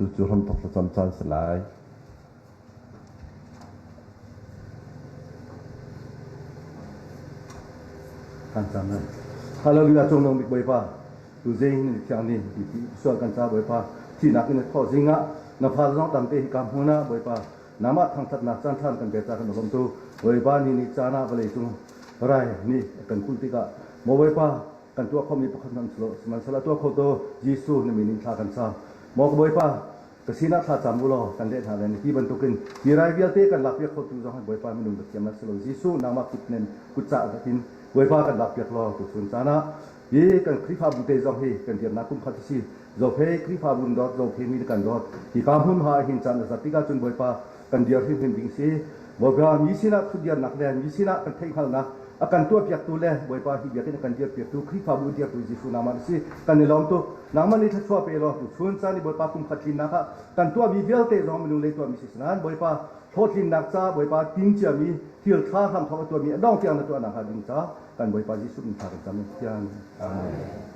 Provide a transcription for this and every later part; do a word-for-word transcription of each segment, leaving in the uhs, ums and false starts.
Tutu hrom tok sa cham chan sa lai. Kan cham na. Haleluya, chungnung bik Boipa. Tuzing ni thiang ni, i, i, sual kan cha Boipa. Thina kin tho zinga, na pha zong tam te hi kam huna Boipa. Nama thang that na chan than kan bia cha kan lom tu. Boipa ni ni chana ba lei chung. Rai ni kan kul tika. Mo Boipa. Kan tuak khom i pakhat nan slo, siman sala tuak khom to, Jisu na minin thla kan sa. Mo ka Boipa, ka sina thla cham u lo, kan leh na len, ki bantukin, ki rai vial te kan lak piak khom tu zong, Boipa minung da kiam na slo, Jisu, nangma kut nen, kut cha ka tin, Boipa kan lak piak lo, tu sun chana. Hi kan Krista bu te zong hi, kan diar na kum khat si, zo phei Krista bu dot, zo phei mi kan dot, hi kam hun ha hin chan, za tika chun Boipa, kan diar hin hin ding si, Boipa, mi sina thu diar nak le, mi sina kan thei hal nak, a kan tuak piak tu le, Boipa hi biakin a kan diar piak tu, Krista bu diar tu Jisu nangman si, kan ni lom tu, nangman ni thla chua pe lo tu, sun chani Boipa kum khat tlin nak a, kan tuak mi vial te zong minung lei tuak mi si snan, Boipa, tho tlin nak cha, Boipa, tin chia mi, thil tha ham tho tuak mi, a dong tiang na tuak nak a ding cha, kan Boipa Jisu min tha kan cha min tiang. Amen.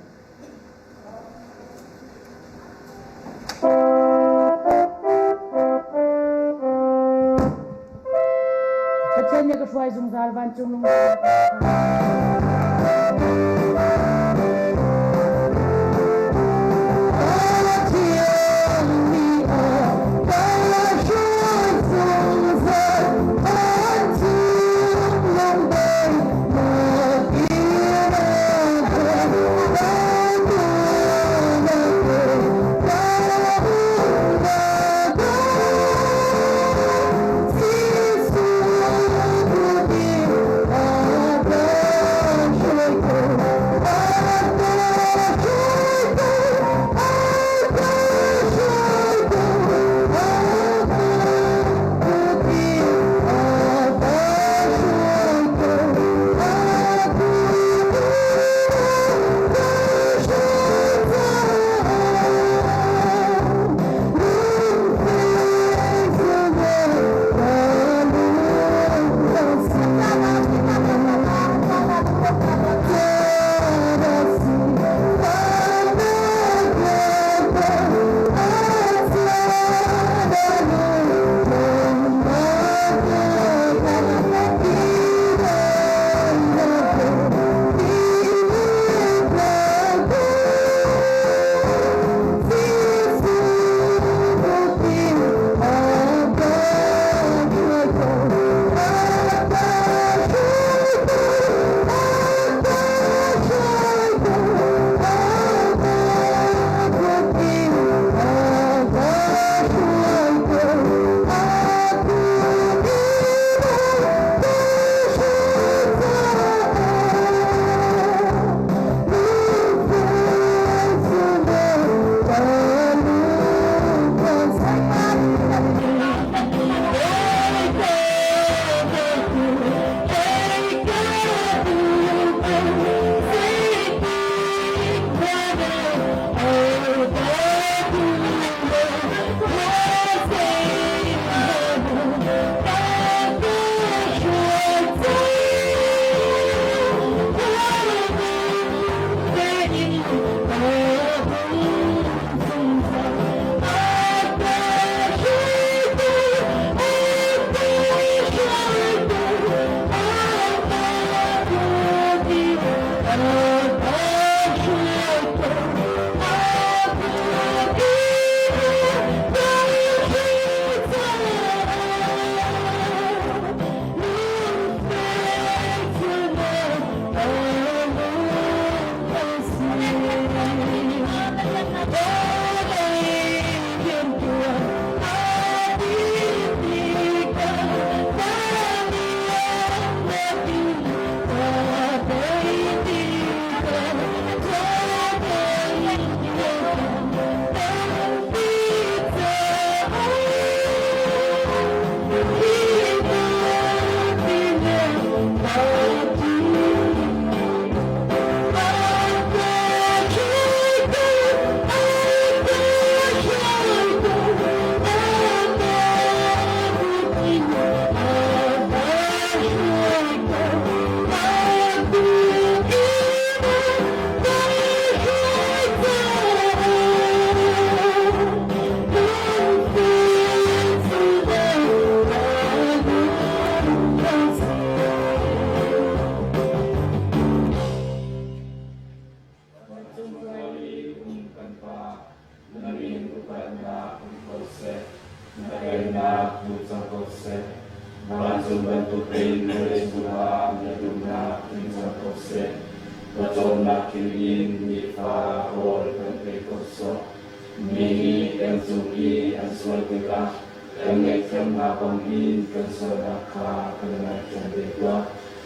Na, ko seh, na, na, tu, sa, ko seh, ban sum, ban tu, pin, ko le, su, ha, na, tu, na, tin, sa, ko seh, ba, ton, na, kin, in, ni, fa, ol, kan, pe, ko, so, mi, i, en, su, i, an, so, ke, ka, en, ne, kem, ha, bang, in, kan, so, na, ka, kan, na, kem, de, kwa,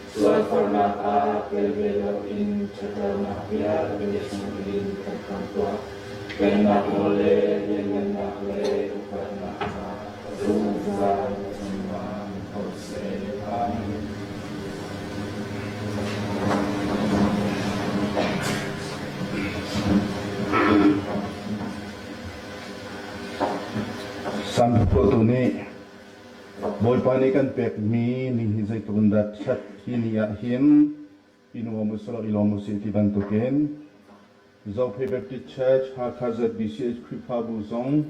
Suai fornak a, pel bel in, chakal nak bia, bel sung in, kan kan tua. Ken nak mole, yen nak le, upat nak ka. Zung zan, zung man, kose, amen. Sam photo ni. Boipa ni kan pek mi, ni hi zai tun dat sat hi ni a hin, pi nu mu solo i lo mu si ti ban tu ken. Zophei Baptist Church, Hakha Z B C H Khrihfabu zong.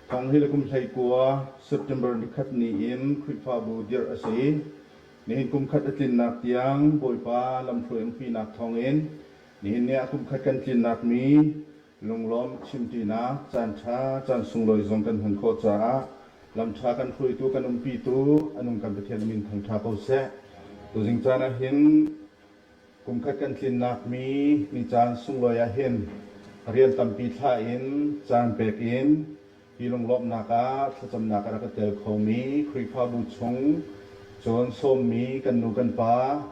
Thong hi le kum hlei kua, September ni khat ni in, Khrihfabu dir a si. Ni hin kum khat a tlin nak tiang, Boipa lamthuai ong pi nak thong in. Ni hin ni a kum khat kan tlin nak mi, Lunglom chimtuina, chan tha, chan sungloi zong kan hun kho cha a, lam tha kan thui tu, kan umpi tu, a nung kan Pathian min thang tha ko seh. Tu zing chan a hin, kum khat kan tlin nak mi, ni chan sungloi a hin, rian tampi thla in, chan pek in, hi lunglom nak a, thlacham nak a rak a tel kho mi, Khrihfabu chung, chon som mi, kan nu kan pa,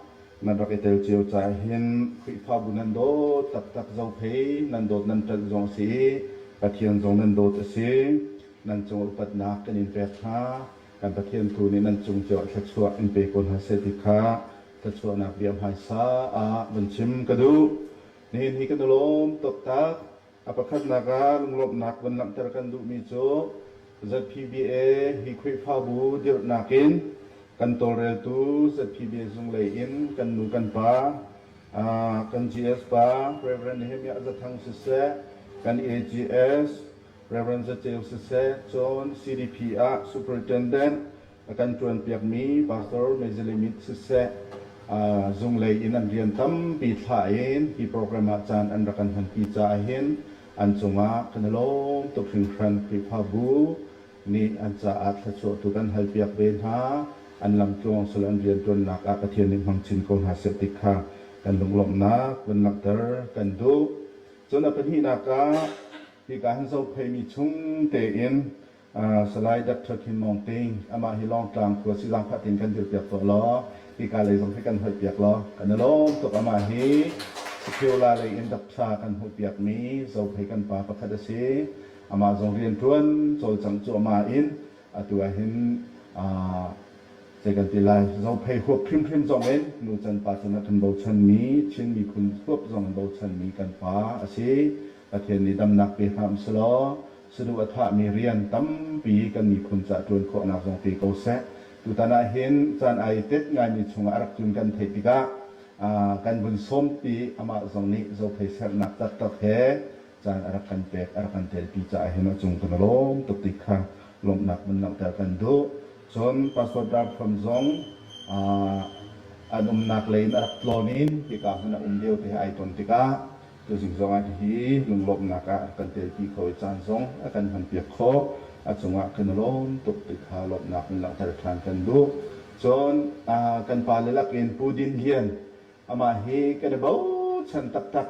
nan rak i tel cheu cha hin, Khrihfabu nan dot taktak Zophei, nan dot nan tat zong si, Pathian zong nan dot a si, nan chung upat nak kan in pek ha, kan Pathian thu ni nan chung cheu thlachua in pe kon ha seh ti kha, thlachua nak biam hai sa, a, ban chim ka du, ni hin hi kan lom taktak, A pakhat nak a lunglom nak van lamter kan du mi chu Z P B A hi Khrihfabu dir nak in kan tolrel tu Z P B A zung lei in kan nu kan pa, a, kan G S pa Reverend Nehemiah Zathang siseh, kan A G S Reverend Zacheu siseh, chon C D P a Superintendent, a kan tuan piak mi Pastor Mezelimit siseh, a, zung lei in an rian tampi thla in hi program a chan an rak kan han pi cha a hin, an chung a kan lom tuk hring hran Khrihfabu ni an cha a thlachua tu kan hal piak be na, an lam tuang sal an rian tuan nak a Pathian ni hmang chin ko na seh ti kha, kan lunglom nak van lamter kan du. Chon a pahni nak a, hi ka hin Zophei mi chung te in, A, Salai Doctor Thinmawngting, ama hi Lawngtlang khua Sizangpha tin kan dir piak to lo, hi ka lei zong hi kan hoih piak lo, kan lom tuk ama hi, Sakhula lei in doctor kan hoih piak mi, Zophei kan pa pakhat a si, ama zong rian tuan, chol chang chu ama in, a tu a hin, a, Zai kan ti lai, Zophei huap hrim hrim zong in, nu chan pa chan a kan bochan mi, Chin miphun huap zong bochan mi kan pa a si, Pathian ni dam nak pe ham selo, sadu a thah mi rian tampi kan miphun cha tuan khoh nak zong pe ko seh. Tu tan a hin, chan ai tet ngai mi chung a rak tun kan thei ti ka, a, kan bun som ti ama zong ni Zophei ser nak taktak he, Chan a rak kan pek, a rak kan tel pi cha a hin a chung kan lom tuk ti kha, lom nak man nak ter kan du. Chon Pastor Dam Kham zong, a, an um nak lei in a rak tlon in, ti ka hun a um deu te ai ton ti ka. Tu zing zong a hi, lunglom nak a rak kan tel pi kho i chan zong, a kan han piak kho, a chung a kan lom tuk ti kha, lom nak man nak ter than kan du. Chon, a, kan pa le lak in Pu Din Lian, Ama hi kan bochan taktak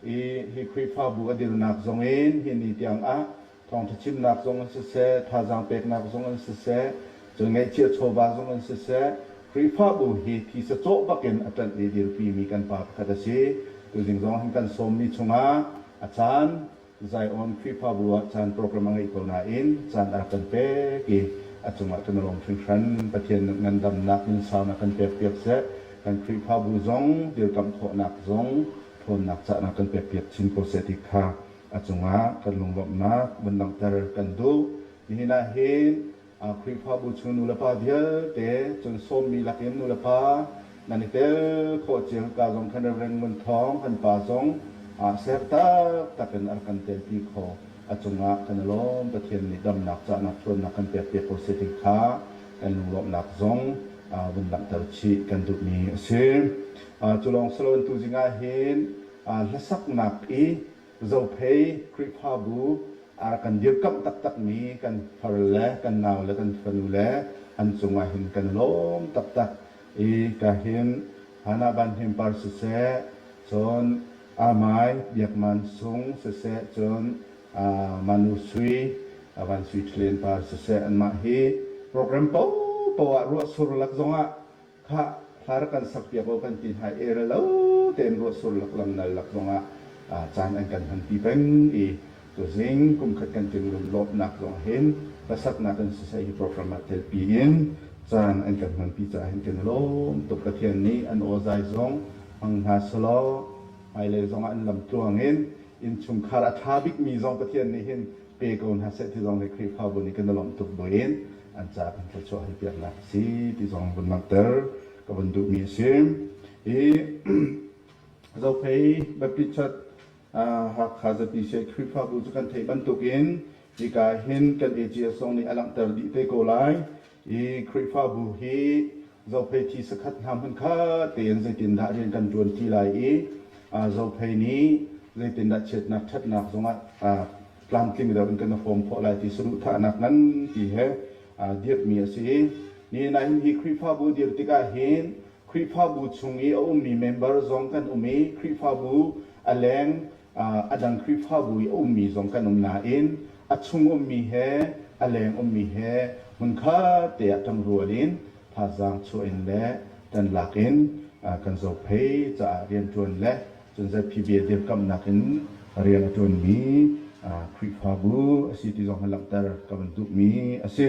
i, hi Khrihfabu a dir nak zong in, hi ni tiang a, thong thachim nak zong in siseh, thazang pek nak zong in siseh, chun ngaichia choba zong in siseh, Khrihfabu hi thisa choh bak in a tan i dir pi mi kan pa pakhat a si, tu zing zong hin kan som mi chung a, a chan, Zion Khrihfabu a chan program a ngai ko na in, chan a kan pek i, a chung a kan lom hring hran, Pathian ngandam nak in sau na kan pek piak seh, kan Khrihfabu zong, dir kam khoh nak zong, thon nak cha na kan pek piak chin ko seh ti kha, a chung a kan lunglom nak, man nak ter kan du, ni hi na hin, A, Khrihfabu chung nu le pa vial te, chun som mi lak in nu le pa, nani tel khoh chil ka zong kan Reverend Mun Thong, kan pa zong, a, ser taktak in a rak kan tel pi kho, a chung a kan lom Pathian ni dam nak cha nak thon nak kan pek pek ko seh ti kha, kan lunglom nak zong, a, vun lam ter chi kan du mi a si. A, chu long salo tu zing a hin, a, hlasak nak i, Zophei Khrihfabu, A kan dirkam taktak mi, kan phar le, kan nao le, kan fanu le, han chunga hin kan lawm taktak. I ka hin, hana ban hin par sese, chun, a mai, biak man sung sese, chun, a, manu sui, a, van sui tlen par sese, anma hi, program popo a ruah sur lak zong a, kha, thla ra kan sak piak o kan tin hai e ra lo, ten ruah sur lak lam nal lak zong a, a, chan an kan hon pi peng i, tu zing kum khat kan tin lum lop nak zong hin, ka sak nak kan sese hi program a tel pi in, chan an kan hon pi cha hin kan lawm tuk Pathian ni an o zai zong, ang ha solo, mai le zong an lam tuang in, in chung khar a tha bik mi zong Pathian ni hin, pe ko na se ti zong le Khrihfabu ni kan lawm tuk buin, an cha kan thla chua hai piak nak si, ti zong bun mak ter, ka bun du mi sim. I, Zophei, Baptist Church, a, Hakha Zapi se Khrihfabu chu kan thei bantuk in, i ka hin kan A G S zong ni a lang ter di te ko lai, i Khrihfabu hi, Zophei thi sakhat nam hun kha, te in zai tin da rian kan tuan ti lai i, a, Zophei ni, zai tin da chet nak, chet nak zong a, a, tlam tling rau in kan form pho lai ti suru tha nak ngan ti he, a, diak mi a si. Ni na hin hi Khrihfabu dir tik a hin, Khrihfabu chung i a um mi member zong kan um i, Khrihfabu a leng, a, a dang Khrihfabu i a um mi zong kan um na in, a chung um mi he, a leng um mi he, mun kha te a tang rual in, pha zang chu in le, tan lak in, a, kan Zophei, cha a rian tuan le, chun Z P B A dir kam nak in, rian a tuan mi, a, Khrihfabu, a si ti zong ha lang ter, ka bun du mi, a si.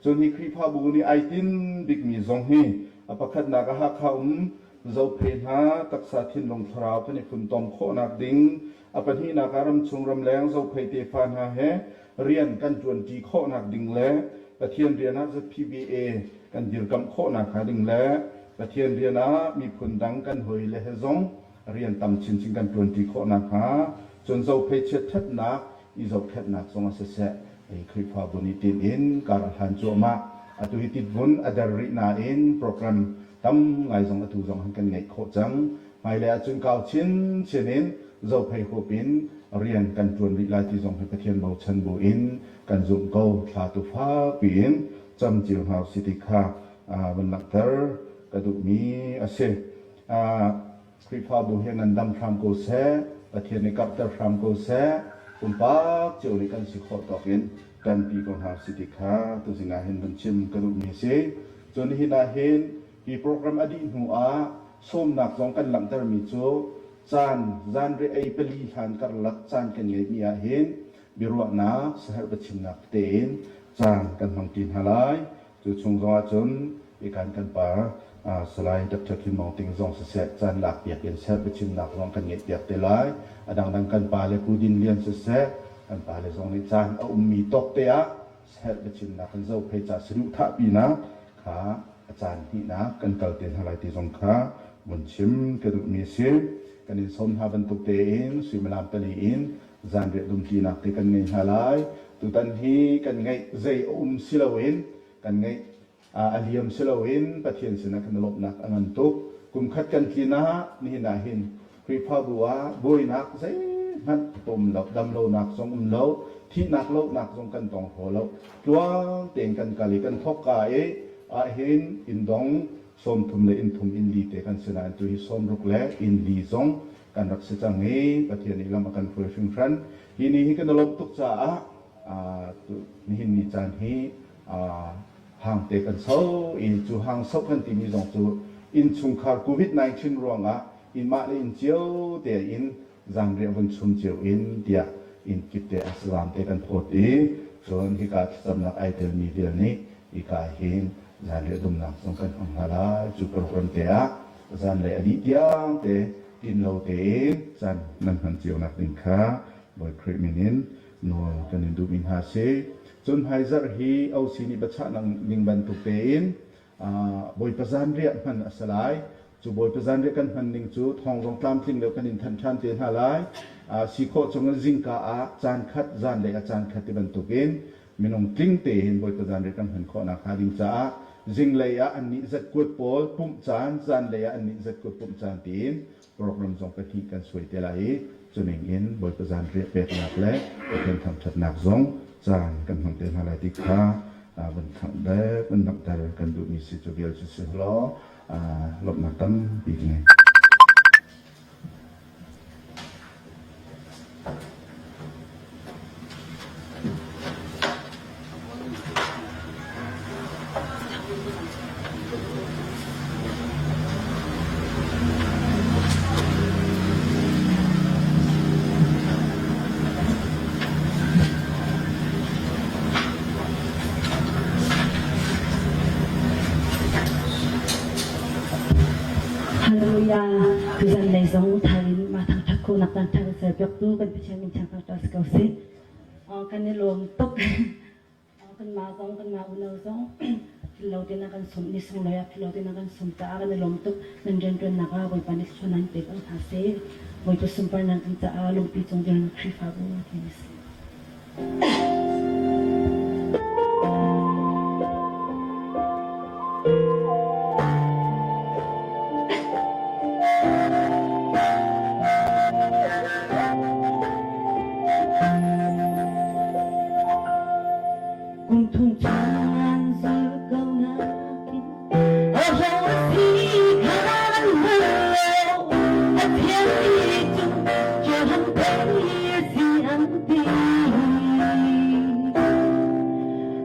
Chun hi Khrihfabu ni ai tin bik mi zong hi, a pakhat nak a Hakha um, Zophei na, taksa thin long thlarau, kan i phun tom kho nak ding, a pahni nak a ram chung ram leng, Zophei te fa na he, rian kan tuan ti kho nak ding le, Pathian rian a Z P B A kan dir kam kho nak a ding le, Pathian rian a mi phun dang kan hoi le he zong, rian tam chin chin kan tuan ti kho nak a, chun Zophei chet that nak, i Zo khet nak zong a sese, i Khrihfabu ni tin in, kar a hlan chu ma, a tu hi tit vun, a der ri na in, program tam ngai zong a tu zong han kan ngei kho chang, mai le a chun kau chin chin in, Zophei hup in, rian kan tuan ri lai ti zong hi Pathian bau chan bu in, kan zum ko thla tu fa pi in, cham chiu hau si ti kha, a, bun lak ter, ka du mi a si. A, Khrihfabu hi ngan dam hram ko se, Pathian ni kap ter hram ko se, kum pak chiu ni kan si kho tok in, kan pi ko hau si ti kha, tu zing a hin bun chim ka du mi si. Chun hi na hin, hi program a di nu a, som nak zong kan lang ter mi chu, chan, zan ri ei pali hlan kar lak chan kan ngei mi a hin, biruah nak, sahar pachim nak te in, chan kan hmang tin ha lai, chu chung zong a chun, i kan kan pa, a, Salai Doctor Thinmawngting zong sese, chan lak piak in, sahar pachim nak zong kan ngei piak te lai, a dang dang kan pa le Pu Dinlian sese, kan pa le zong ni chan, a um mi tok te a, sahar pachim nak kan Zophei cha suru tha pi na, kha, a chan hi nak, kan kal te ha lai ti zong kha, bun chim ka du mi si, kan in som ha bantuk te in, sui malam pali in, zan ri dum ti nak te kan ngei ha lai, tu tan hi kan ngei zei a um si lo in, kan ngei, a, a liam si lo in, Pathian sin a kan lop nak a ngan tuk, kum khat kan tli na, ni na hin, Khrihfabu a, buai nak zei, ngat pom lo, dam lo nak zong um lo, thi nak lo nak zong kan tong ho lo, tuang teng kan kali kan thok ka e, a hin, in dong, som thum le in thum in li te kan si na, tu hi som ruk le in li zong kan rak si chang e, Pathian i lam a kan phuai hring hran. Hi ni hi kan lop tuk cha a, a, tu, ni hin ni chan hi, a, hang te kan sau, i chu hang sau kan ti mi zong chu, in chung khar covid nineteen ruang a, in ma le in chiu te in, zan ri vun chum chiu in, tia, in kit te a slam te kan phot i, chun hi ka cham nak ai tel mi vial ni, i ka hin, zan ri dum nak zong kan hmang ha lai, chu program te a, zan le a di tiang te, tin lo te in, zan nan han chiu nak ding kha, boi Khrih min in, no kan in du min ha si, chun hai zar hi, au si ni ba cha nang ding bantuk te in, a, boi pazan ri a hman a sa lai, chu boi pazan ri kan hman ning chu, thong zong tlam tling leu kan in than than te ha lai, a, si kho chung zing ka a, chan khat, zan le a chan khat ti bantuk in, minong tling te hin boi pazan ri kan hman kho nak ha ding cha a, zing le a an ni zat kuat pol, pum chan, zan le a an ni zat kuat pum chan tin, program zong kan hi kan suai te lai, Suning in, boi pazan riek pek nak leh, pek thang that nak zong, zan kan hmang te na lai tik ha, a, bun thang de, bun thang de, kan du mi si tu gel si si hlo, a, lop na tam, bik ne. Halleluja. Tuzan nei zong tharin ma thang thak ko nak tang thak ser pyok tu kan pichen min chang thang tas kau si. O, kan ni lom tuk. Kan ma zong, kan ma unau zong. Pilo tina kan sum ni song loya, pilo tina kan sum ta, kan lom tuk, nan ren ren naka, boi panik sunan pek ang thase, boi tu sum par nan kan ta, lom pi zong ren krifa bu, tina si. Kum thung chang zu kau na kin. O hlo si kan lo. A thiang i chung cho han pe si an ti.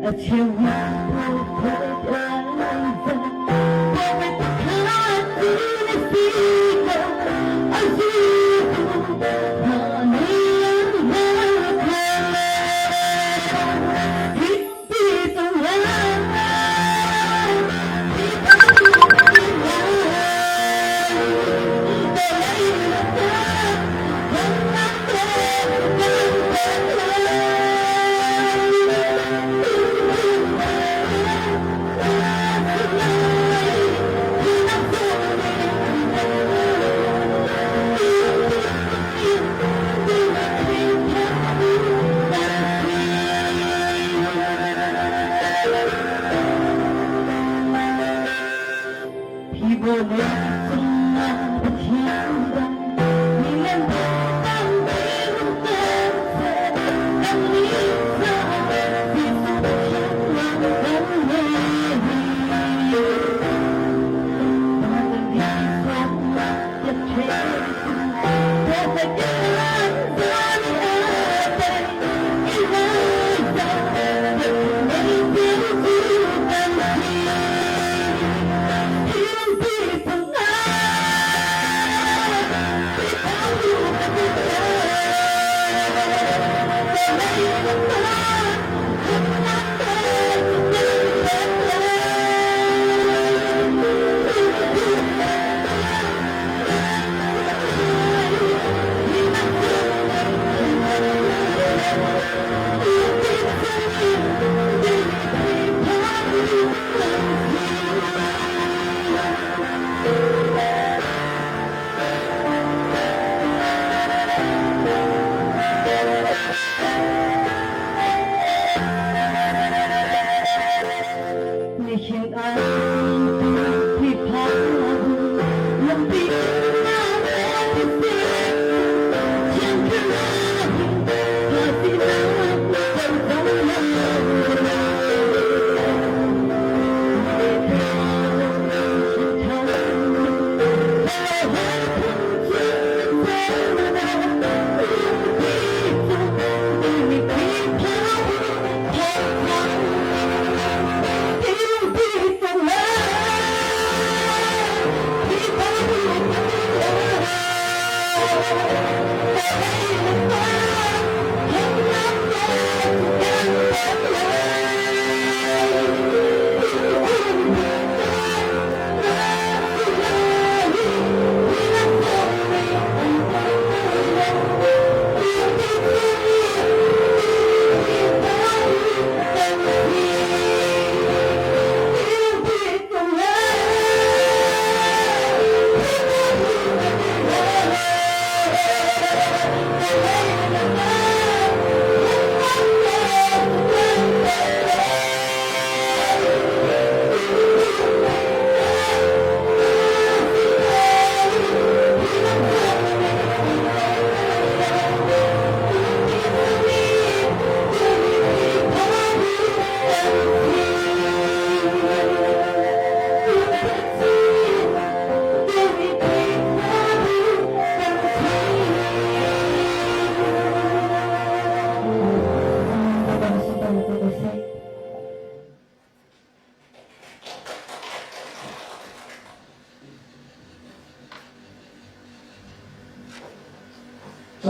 A thiang i po po ai za. Po pe po ka ti na si ko. A si ko. Ha ni an ha ka.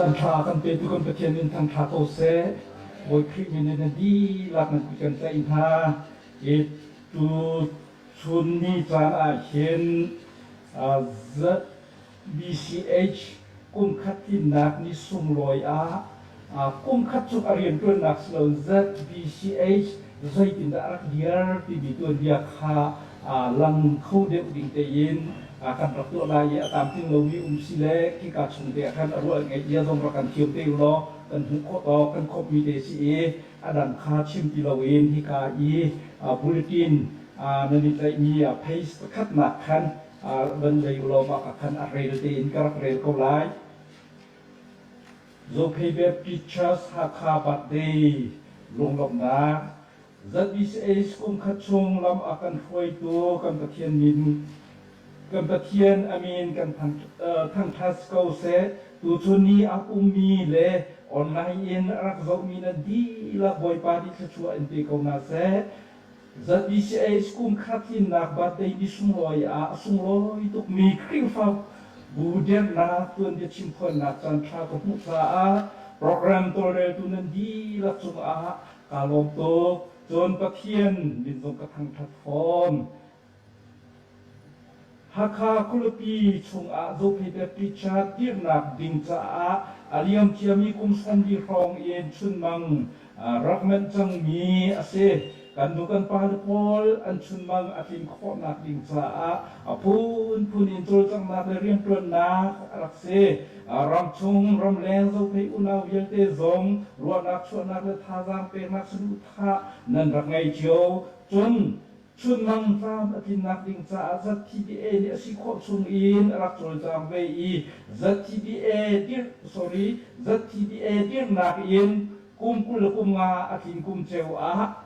Thangthang kan pe tu kan Pathian in thangthang ko se, boi Khrih min in di lak nan pi kan tla in ha, e tu chun ni chan a hin, a, Z B C H kum khat tin nak ni sung loi a, a, kum khat sung a rian tuan nak slo Z B C H zai tin da rak diar ti bi tuan diak ha, a, lang kho deu ding te in, a, kan rak tuak lai a tam tin lo mi um si le, ki ka chung te kan a rual ngai ia zong rak kan thiam te lo, kan hu kho to, kan khop mi te si e, a dang kha chim ti lo in, hi ka i, a, bulletin, a, nani tlai mi, a, page khat nak kan, a, ban lei u lo ba ka kan a rel te in ka rak rel ko lai. Zophei Baptist Church Hakha Birthday lunglawmna. Z B C H kum khat sung lam a kan hruai tu kan Pathian min, kan Pathian a min kan thang, eh, thangtha ko se, tu chun ni a um mi le online in rak zo mi nan di lak boi pa di thla chua in pe ko na se. Z B C H kum khat tin nak birthday ni sung loi a, sung loi tuk mi Khrihfabu dirna tuan di chim khon nak chan thla ka hmu cha a, program tawlrel tu nan di lak chung a, ka lawm tuk, chun Pathian min zong ka thangtha khon. Hakha Kulupi chung a Zophei Baptist Church dirnak ding cha a, a liam chia mi kum sawm di hrawng in chunmang, a, rak man chang mi a se. Kan nu kan pa le pawl an chunmang a tlin khawh nak ding cha a, a phun phun in chawlchang nak le riantuan nak a rak se. A, ram chung ram leng Zophei unau vial te zong, ruah nak chuah nak le thazang pek nak sunu tha, nan rak ngai chio. Chun, chunmang tlam a tlin nak ding cha a Z T B A ni a si khawh chung in a rak chawlchang ve i, Z T B A dir, sorry, Z T B A dirnak in kum kul le kum nga a tlin kum cheu a,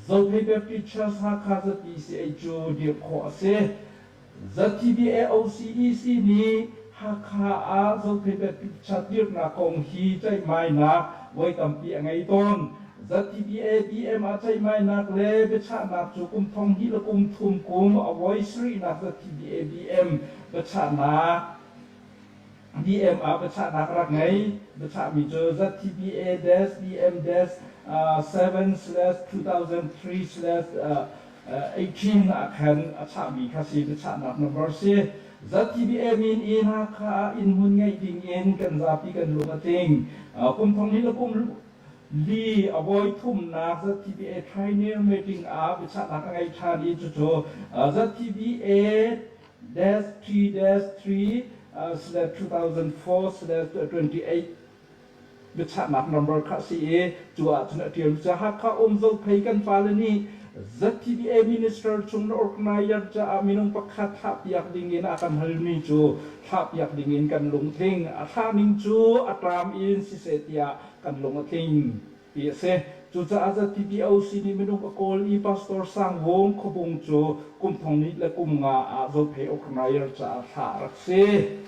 Zophei Baptist Church Hakha Z B C H chu dir khawh a se. Z T B A O C E C ni Hakha a Zophei Baptist Church dirna kong hi chai mai nak voi tampi a ngai ton. Z T B A B M a chai mai nak le bechah nak chu kum thong hni le kum thum kum a voi sri nak Z T B A B M bechah nak. B M a bechah nak rak ngai, bechah mi chu Z T B A dash B M dash, ah, seven slash two thousand three slash, ah, ah, eighteen a khan a chah mi kha si bechah nak number si. Z T B A min in Hakha in hun ngai ding in kan zapi kan lung a tling. Ah, kum thong hni le kum li a voi thum nak Z T B A triennial meeting a bechah nak a ngai than i chu chu, ah, Z T B A dash three dash three, uh, slash two thousand four slash twenty-eight. Bechah nak number kha si e, chu a chun a tiam cha Hakha um Zophei kan pa le ni, Z T B A minister chung na organizer cha a minung pakhat thlah piak ding in a kan hal mi chu, thlah piak ding in kan lung tling, a thlah ning chu a tam in si se tia kan lung a tling. Pi a se, chu cha a Z T B O C ni minung a kawl i Pastor Sangvung Khobung chu kum thong hni le kum nga a Zophei organizer cha a thlah rak si.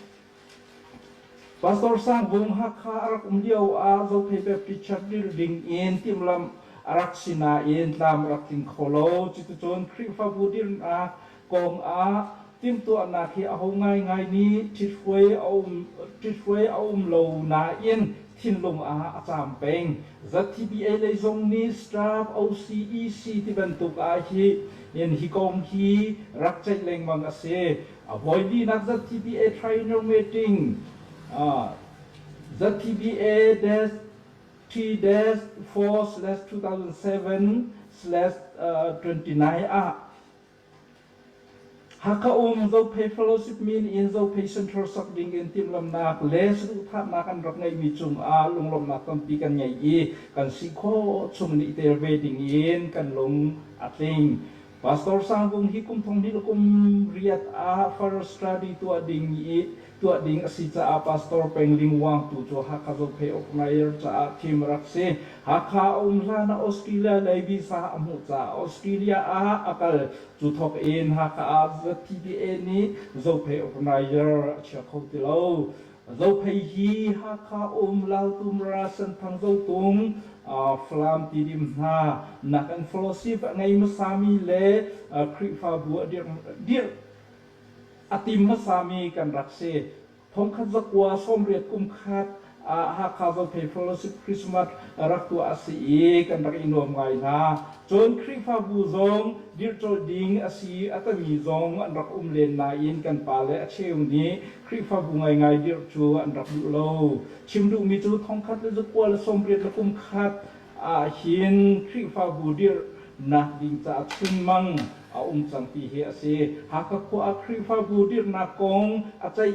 Pastor Sangvung Hakha a rak um liau a Zophei Baptist Church dir ding in timlam a rak si na in tlam rak tling kho lo, chi tu chun Khrihfabu dirna kong a timtuahna khi a ho ngai ngai ni thithruai a um, thithruai a um lo na in thinlung a a cham peng. Z T B A lei zong ni staff O C E C ti bantuk a hi in hi kong hi rak chai leng mang a se. A voi li nak Z T B A triennial meeting, ah, Z T B A dash T dash four slash two thousand seven slash, uh, twenty-nine a. Hakha um Zophei Fellowship min in Zophei Central sak ding in timlam nak le sunu thah nak kan rak ngai mi chung a lunglawm nak tampi kan ngai i kan si kho chung ni iter ve ding in kan lung a tling. Pastor Sangvung hi kum thong hni le kum riat a further study tuah ding i, tuah ding a si cha a Pastor Pengling Wang tu chu Hakha Zophei organizer cha a thim rak si. Hakha um hla na Australia lei visa a hmu cha Australia a a kal chu thok in Hakha a Z T B A ni Zophei organizer a chia kho ti lo. Zophei hi Hakha um Lau tum ra san thang zo tung, ah, Falam Tedim hna nak an fellowship a ngai masa mi le, ah, Khrihfabu a dir, dir a tim masa mi kan rak si. Thong khat za kua sawm riat kum khat, A, Hakha Zophei Fellowship Christmas raktuah a si i kan rak i nuam ngai na. Chun Khrihfabu zong dirchoh ding a si a tami zong an rak um len na in kan pa le a cheu ni Khrihfabu ngaingai dirchoh an rak duh lo. Chim duh mi chu thongkhat le zakua le somriat le kum khat a hin Khrihfabu dirna ding cha a chun mang a um chang ti hi a si. Hakha khua a Khrihfabu dirna kong a chai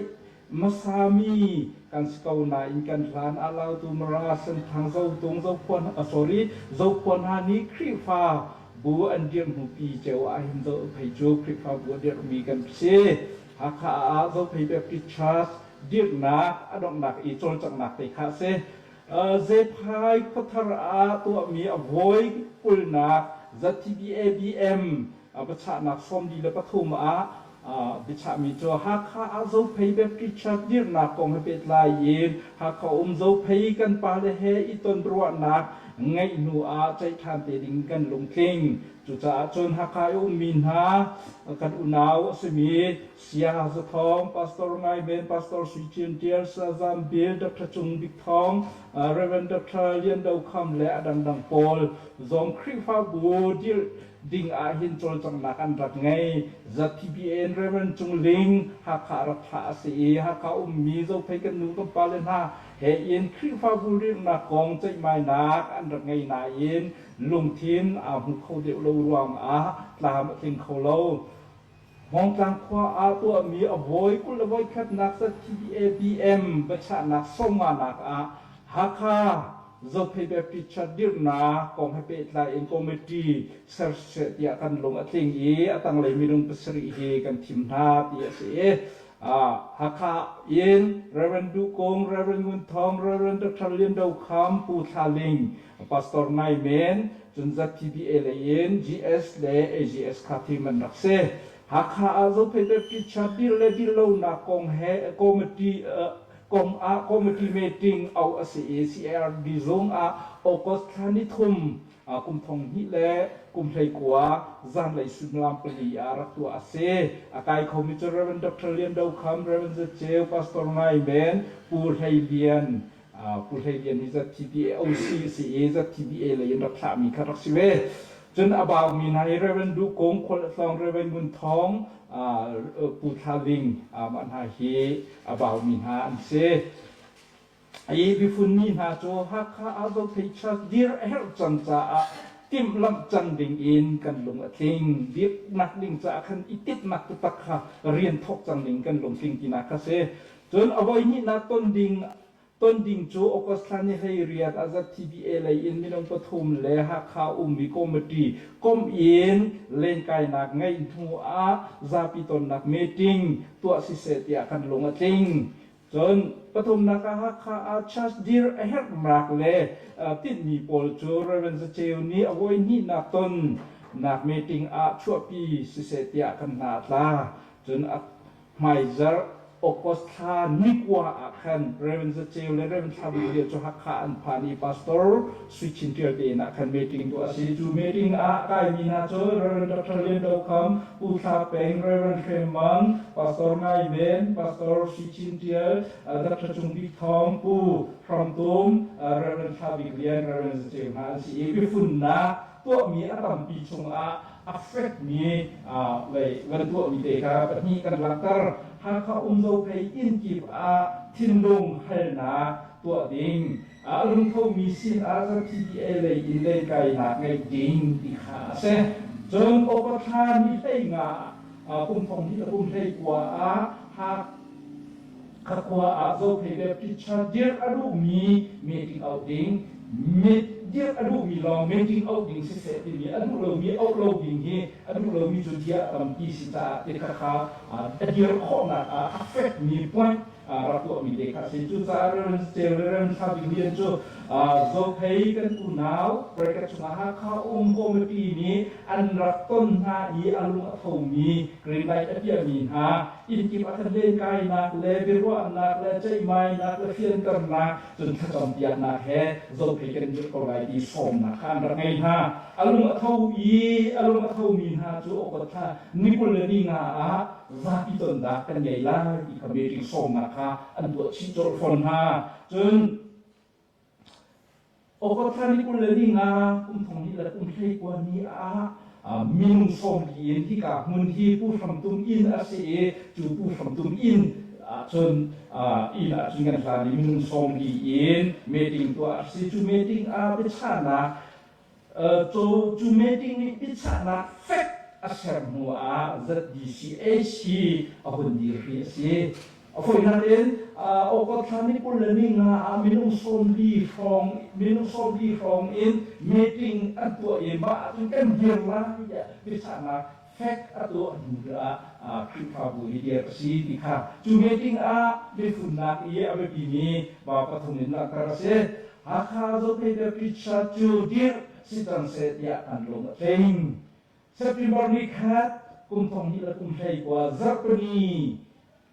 masa mi kan si kau na in kan hlan a Lautu, Mara, Senthang, Zotung, Zokhua, a, sorry, Zokhua Hni Khrihfabu an dir hnupi cheu a hin Zophei chu Khrihfabu dir mi kan si. Hakha a Zophei Baptist Church dirna a dongnak i chol chaknak te kha si. A, Zephai khuathar a tuah mi a voi kulnak Z T B A B M a, bichaknak somli le pathum a, a, bichak mi chu Hakha a Zophei Baptist Church dirna kong hepet lai in, Hakha um Zophei kan pa le he i ton ruahnak ngaih nu a chai than te ding kan lungtling. Chucha chun Hakha i um mi na, kan unau a si mi, Sia Hazathong, Pastor Ngaimen, Pastor Suichintial, Sia Zambil, Doctor Chungbikthong, a, Reverend Doctor Liandoukham le a dangdang pawl zong Khrihfabu dir ding a hin chol chaknak an rak ngei. Z T B A Reverend Chungling Hakha rak thlah a si i, Hakha um mi Zophei kan nu kan pa le na he in Khrihfabu dirna kong chai mai nak an rak ngei na in lungthin a hmu kho deu lo ruang a tlam a tling kho lo. Hmawngtlang khua a tuah mi a voi kul a voi khatnak Z T B A B M bichaknak somnganak a Hakha Zophei Baptist Church dirna kong hepet lai in committee ser se tia kan lung a tling i a tanglei minung pasari hi kan thim na ti a si e. A, Hakha in Reverend Dukong, Reverend Ngunthong, Reverend Doctor Liandoukham, Pu Thlaling, Pastor Ngaimen, chun Z T B A le in G S le A G S kha thim man rak si. Hakha a Zophei Baptist Church dir le dir lo na kong he, committee, a, kong a committee meeting au a si i C R D zung a August thla ni thum, a, kum thong hni le kum hlei kua, zan lei sum lam pali a rak tuah a si. A kai kho mi chu Reverend Doctor Liandoukham, Reverend Zacheu, Pastor Ngaimen, Pu Hleilian, a, Pu Hleilian hi Z T B A O C si i, Z T B A le in rak thlah mi khat rak si ve. Chun a bau mi na hi Reverend Dukong, Khualtlong Reverend Ngunthong, a, Pu Thlaling, a, man ha hi a bau mi na an si. I bifun ni na chu Hakha a Zophei Church dir a herh chang cha a tim lam chang ding in kan lung a tling. Dirnak ding cha a khan i tipnak tu tak kha rian thok chang ding kan lungtling ti na kha si. Chun a voi ni na ton ding, ton ding chu August thla ni hlei riat a Z T B A le in minung pathum le Hakha um mi committee kom in lengkainak ngaih nu a zapi tonnak meeting tuah si se tia kan lung a tling. Chun pathumnak a Hakha a church dir a herhnak le, a, tin mi pawl chu Reverend Zacheu ni a voi ni na tonnak meeting a chuahpi si se tia kan na tla. Chun a hmai zar August thla ni kua a khan Reverend Zacheu le Reverend Thlabi le chu Hakha an phan i Pastor Suichintial te na khan meeting tuah si. Chu meeting a kai mi na chu Reverend Doctor Liandoukham, Pu Thlapeng, Reverend Hremmang, Pastor Ngaimen, Pastor Suichintial, a, Doctor Chungbikthong, Pu Hramtum, a, Reverend Thlabi Lian, Reverend Zacheu na an si i bifun na tuah mi a tampi chung a affect mi, a, lei, van tuah mi te kha pahni kan lak tar. Hakha um Zophei inkip a thinlung halna tuah ding, a lungtho mi sin a Z T B A le in lengkainak ngaih ding ti kha a si. Chun August thla ni hlei nga, a, kum thong hni le kum hlei kua a, Hakha khua a Zophei Baptist Church dir a duh mi meeting out ding, mi, dir a duh mi long meeting out ding si se ti mi, a duh lo mi out lo ding hi, a duh lo mi chu dia tampi si ta te kha kha, a, a dir khona a affect mi point, a, rak tuah mi te kha si. Chu cha Reverend Zacheu, Reverend Thlabi Lian chu, a, Zophei kan unau, bracket chunga Hakha um committee mi an rak ton na i a lung a tho mi, green light a pia mi na, inkip a khan lengkainak le, biruahnak le, chaimainak le, fiantarnak, chun thlacham piaknak he Zophei kan dir ko lai ti sawmnak kha an rak ngei na. A lung a tho i, a lung a tho mi na chu August thla ni kul le ni nga a, Za ki ton da kan yai lai, i ka meeting sawm na kha, an tuah chih jol fon ha. Chun, August thla ni kul le ni nga, kum thong hni le kum thei kua ni a, a, minung sawm li in, hi ka mun hi Pu Hramtum in a si e, chu Pu Hramtum in, a, chun, a, in a chun kan thla ni minung sawm li in, meeting tuah a si chu meeting a, bichana, Aa, chu, chu meeting ni bichana fek a ser nu a, Z B C H hi a hun dir hi a si. A foina in, aa, August thla ni kul le ni nga a minung sawm li hrong, minung sawm li hrong in meeting a tuah in ba a tun kan dir lai a, bichana fek a tuah nu a, aa, Khrihfabu hi dir a si ti kha. Chu meeting a, mi fun nak i a be pi ni, ba pathum in nak kar a si. Hakha Zophei Baptist Church chu dir, si chang se tia kan lung a tling. September ni khat, kum thong hni le kum thei kua, Zarhpani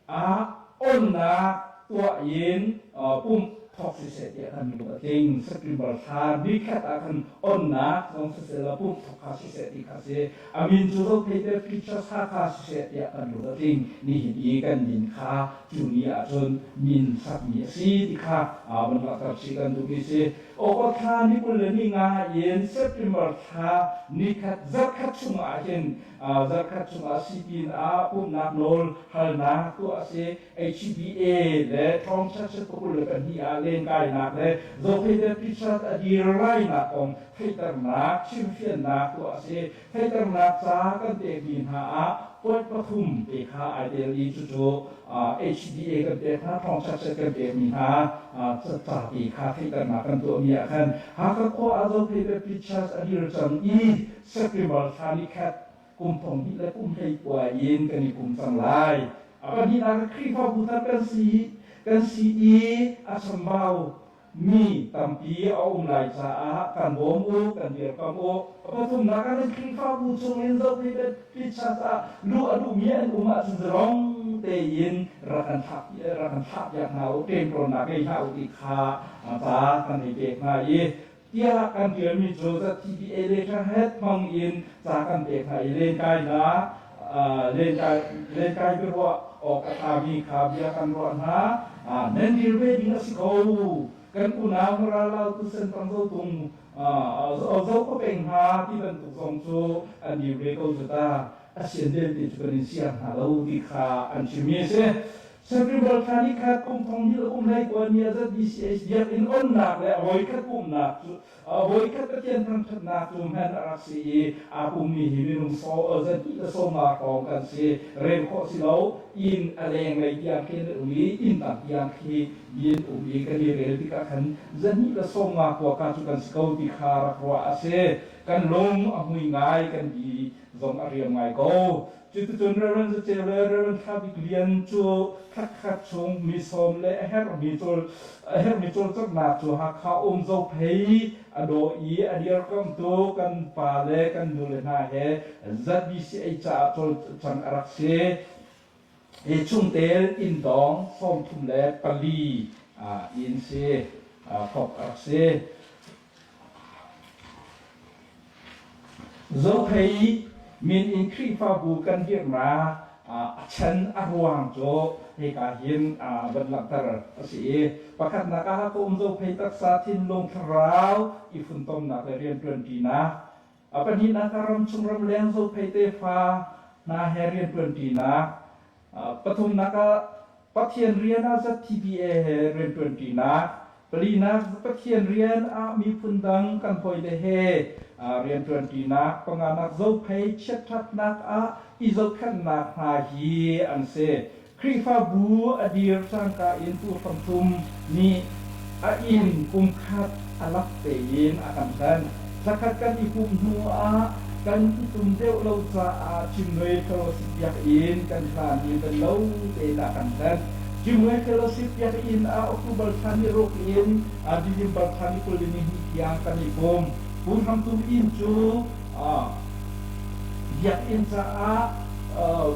a, onna tuah in, a, pum thok si se tia kan lung a tling. September thla ni khat a kan onna, zong si se la pum thok kha si se ti kha si. A min chu Zophei Baptist Church Hakha si se tia kan lung a tling. Ni hin i kan din kha. Chu ni a chun min sak mi a si ti kha, a, man la kar si kan du mi si. August thla ni kul le ni nga in September thla ni khat, zarh khat chung a hin, a, zarh khat chung a si pin a, pum nak nol hal nak tuah a si, H B A le, thong chat chat kul le kan hi a, len kai nak le, Zophei Baptist Church a dir lai nak ong, thei tar nak, chim fian nak tuah a si, thei tar nak cha kan te mi na a, Point pathum te kha ai te li chu chu, a, H D A kan te kha, thong chat chat kan te mi na, a, cha cha te kha thei tar nak kan tuah mi a khan. Hakha khua a Zophei Baptist Church a dir chang i, September thla ni khat, kum thong hni le kum thei kua in kan i kum chang lai. A pahni na kha Khrihfabu than kan si, kan si i, a chambau mi tampi a um lai cha a, kan bawm u, kan dir kam u. A pathum na kha Khrihfabu chung in Zophei Baptist Church a, lu a lu mi an um a chun zalong te in, ra kan thap, ra kan thap yak na u, tem ron na kei na u ti kha, a cha kan hei pek na i. Tia kan dir mi chu Z T B A le tha het mang in, cha kan pek na i len kai na, a, len kai, len kai bi ruah, ok a ta mi kha bia kan ruah na, a, nen dir be ding a si ko. Kan unau Mara Lau Tusen Pang Zotung, a, a, Zo, Zo Kho Peng ha, ti bantuk zong chu, an dir be ko chu ta, a sian del ti chu kan in sian ha lo ti kha, an chim mi se. September thla ni khat kum thong hni le kum thei kua ni a Z B C H biak in on nak le, a voi khat kum nak chu, a voi khat Pathian thangthat nak chu hman a rak si i, a kum mi hi minung so, a, zan hni le sawm nga khong kan si, ren kho si lo, in a leng lei tiang khin um i, in tang tiang khi, Min um i kan i rel ti ka khan, zan hni le sawm nga kua ka chu kan si ko ti kha rak ruah a se, kan lung a hmui ngai kan bi zong a riam ngai ko. Chuti chun Reverend Zacheu le Reverend Thabiklian chu thak khat chung mi sawm le a her mi chol, a her mi chol chak na chu Hakha um Zophei a do i a dir kam tu kan pa le kan nu le na he Z B C H a chol chang a rak se. I chungtel in dong sawmthum le pali, a, in si, a, khop a si. Zophei min in Khrihfabu kan dir na, a, a chan a ruang chu, hi ka hin, a, ban lam tar a si. Pakhatna ka Hakha um Zophei taksa thinlung thlarau, i phun tom na ka rian twenty na. A pahnina ka ram chung ram leng Zophei te fa na he rian twenty na. A pathumna ka Pathian rian a Z T B A he rian twenty na. Palina Pathian rian a mi phun dang kan hoi le he, a, rian twenty na. Pangana Zophei chiat that na a i Zo khan na hi an se. Khrihfabu a dir chang ka in tu kham thum ni a in kum khat a lak te in a kan tlan. Thla khat kan i kum nu a kan i tum deu lo cha a Chimnoi Fellowship biak in kan tlan i kan lo te na kan tlan. Chimnoi Fellowship biak in a October thla ni ruk in a December thla ni kul ni hi tiang kan i kum. Kum kham thum in chu A, biak in cha a, a,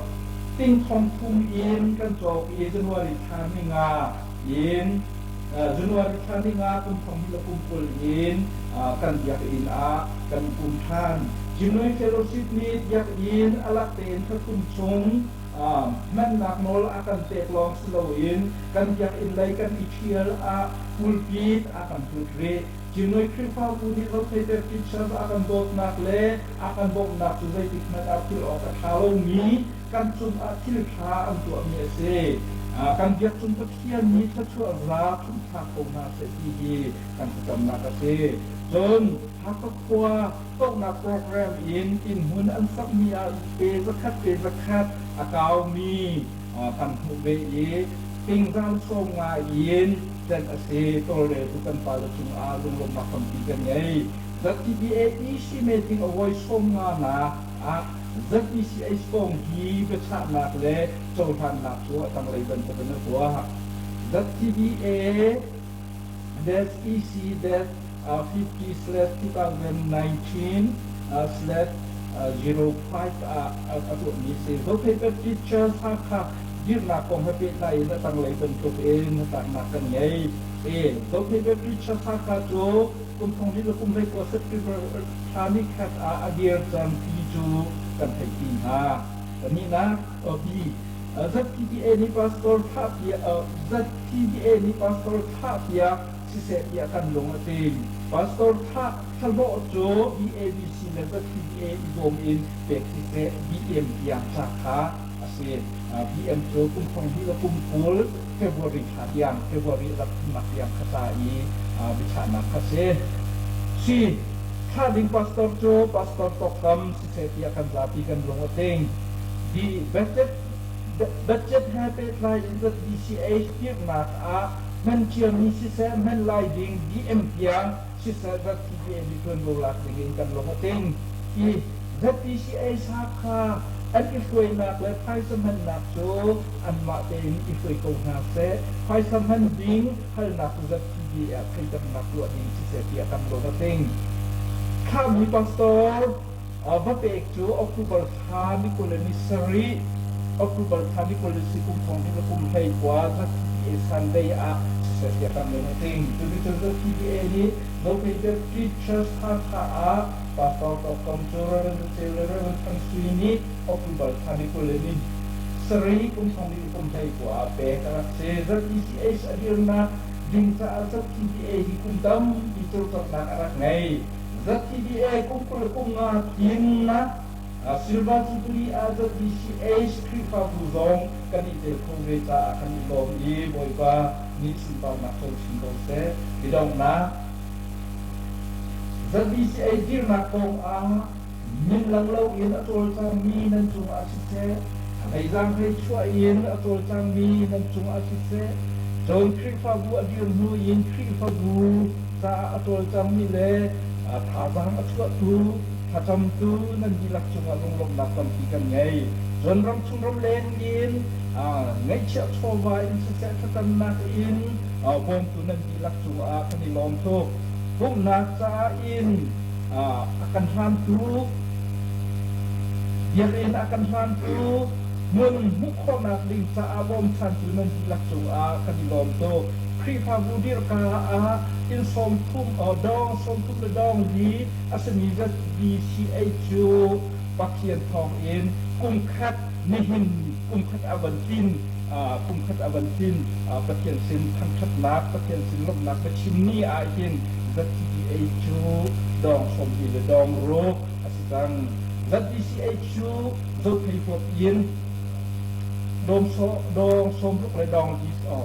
ting thong thum in kan chawk i January thla ni nga in, a, January thla ni nga kum thong hni le kum kul in, a, kan biak in a, kan kum than. Chimnoi Fellowship ni biak in a lak te in kha kum chung, A, hmang nak nol a kan tek long silo in, kan biak inlei kan i thial a pulpit a kan tut ri. Chiegnoi Khrihfabu ni Zothei Baptist Church a kan dot nak le, a kan bok nak chu zai tik hmang a thil awk a tha lo mi, kan chung a thil tha an tuah mi asi. A, kan biak chung Pathian ni tha chuah za thum tha ko na se ti hi kan tha tam nak asi. Chun, Hakha Khua tohna program in, in hun an sak mi a pe zakhat, pe zakhat a kau mi, a, kan hmu ve i, ting zan sawm nga in, zan asi, tol le tu kan pa le chung a, lunglut mak kan pi kan ngei. ZTBA EC meeting a voi sawm nga na, a, ZBCA sawm hi, bechah nak le, chawlhan nak chu, a tang lei ban ta ban a tua. ZTBA dash E C dash, uh, fifty slash two thousand nineteen, uh, slash, uh, zero five, uh, uh, a tuah mi si. Zothei Baptist Church Hakha dirna kong ha pet lai na tang lei ban tuk in, tang na kan ngei. E, Zothei Baptist Church Hakha chu, kum thong hni le kum lei kua September, uh, thla ni khat a, a dir zan pi chu, kan thei tin ha. Kan ni na, uh, bi. A, ZTBA ni pastor thah pia, a, ZTBA ni pastor thah pia, siseh pia kan long a ting. Pastor thah, thah lo chu, BABC le ZTBA i bom in, pek siseh, BM pia cha kha, asi, a, BM chu, kum thong hni le kum kul, February thla tiang, February lak thum nak tiang kha sa i, a, bechah nak kha si. Si, thah ding pastor chu, pastor Tokkam, siseh pia kan za pi kan long a ting. Di, budget, Budget ha pet lai in ZBCH dirna a, hman chiang ni siseh, hman lai ding BM pia, siseh ZTBA ni tuan lo lak ding in kan long a ting. I ZBCH Hakha, an i hruai nak le phaisa hman nak chu, anmah te in i hruai ko na se, phaisa hman ding, hal nak chu ZTBA a, thei tam nak chu a ding siseh pia kan long a ting. Kha mi pastor, A, va pek chu October thla ni kul le ni sari, October thla ni kul le sari kum thong hni le kum lei kua, ZBCA Sunday a, siseh pia kan long a ting. Tuni chu ZBCA ni, Zothei Baptist Church Hakha a, Pastor Tokkam chu Reverend Zacheu le Reverend Thangsuini, October thla ni kul le ni sari, kum thong hni le kum lei kua, pek a rak si, ZBCH a dirna, ding cha a ZBCA hi kum tam, i chul chok nak a rak ngei. ZBCA kum kul kum nga tin na, a, Silver Jubilee a ZBCH Khrihfabu zong, kan i tel kho ve cha a kan i lawm i, Bawpa, ni sunparna chol chin do se, i dong na. ZBCH dirna kong a, min lang lo in a chol chang mi nan chung a siseh, a meizang hei chuah in a chol chang mi nan chung a siseh, chun Khrihfabu a dir nu in Khrihfabu, Cha a tol chang mi le, a, thazang a chuah tu, thacham tu, nan dihlak chunga lunglawmna tampi kan ngei. Chun ram chung ram leng in, a, ngaichia chawva in siseh thacham nak in, a, bawm tu nan dihlak chunga kan i lawm tu. Bawm nak cha in, a, a kan hlan tu, biak in a kan hlan tu, mun hmuh khoh nak ding cha a bawm chan tu nan dihlak chunga kan i lawm tu. Khrihfabu dirka a, in sawmthum, o, dawng sawmthum le dawng li, a sani ZBCH chu Pathian thawng in, kum khat nihin, kum khat a van tin, a, kum khat a van tin, a, Pathian sin thangthat nak, Pathian sin lawm nak, Pathian ni a hin, ZBCH chu dawng sawmli le dawng ruk, a si tang, ZBCH chu Zophei huap in, dawng saw, dawng sawmruk le dawng li, o,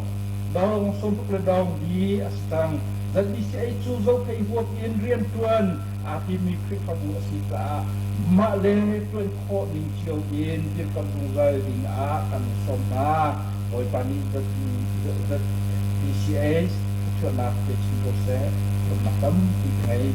dawng sawmruk le dawng li, a si tang, ZBCH chu Zophei huap in riantuan, a ti mi Khrihfabu a si tla, mah le tuan khoh ding chiau in, dirkam zungzal ding a, kan sawm na, Bawpa ni, Z, Z, ZBCH, chuan nak te chin ko se, chuan nak tampi ngei.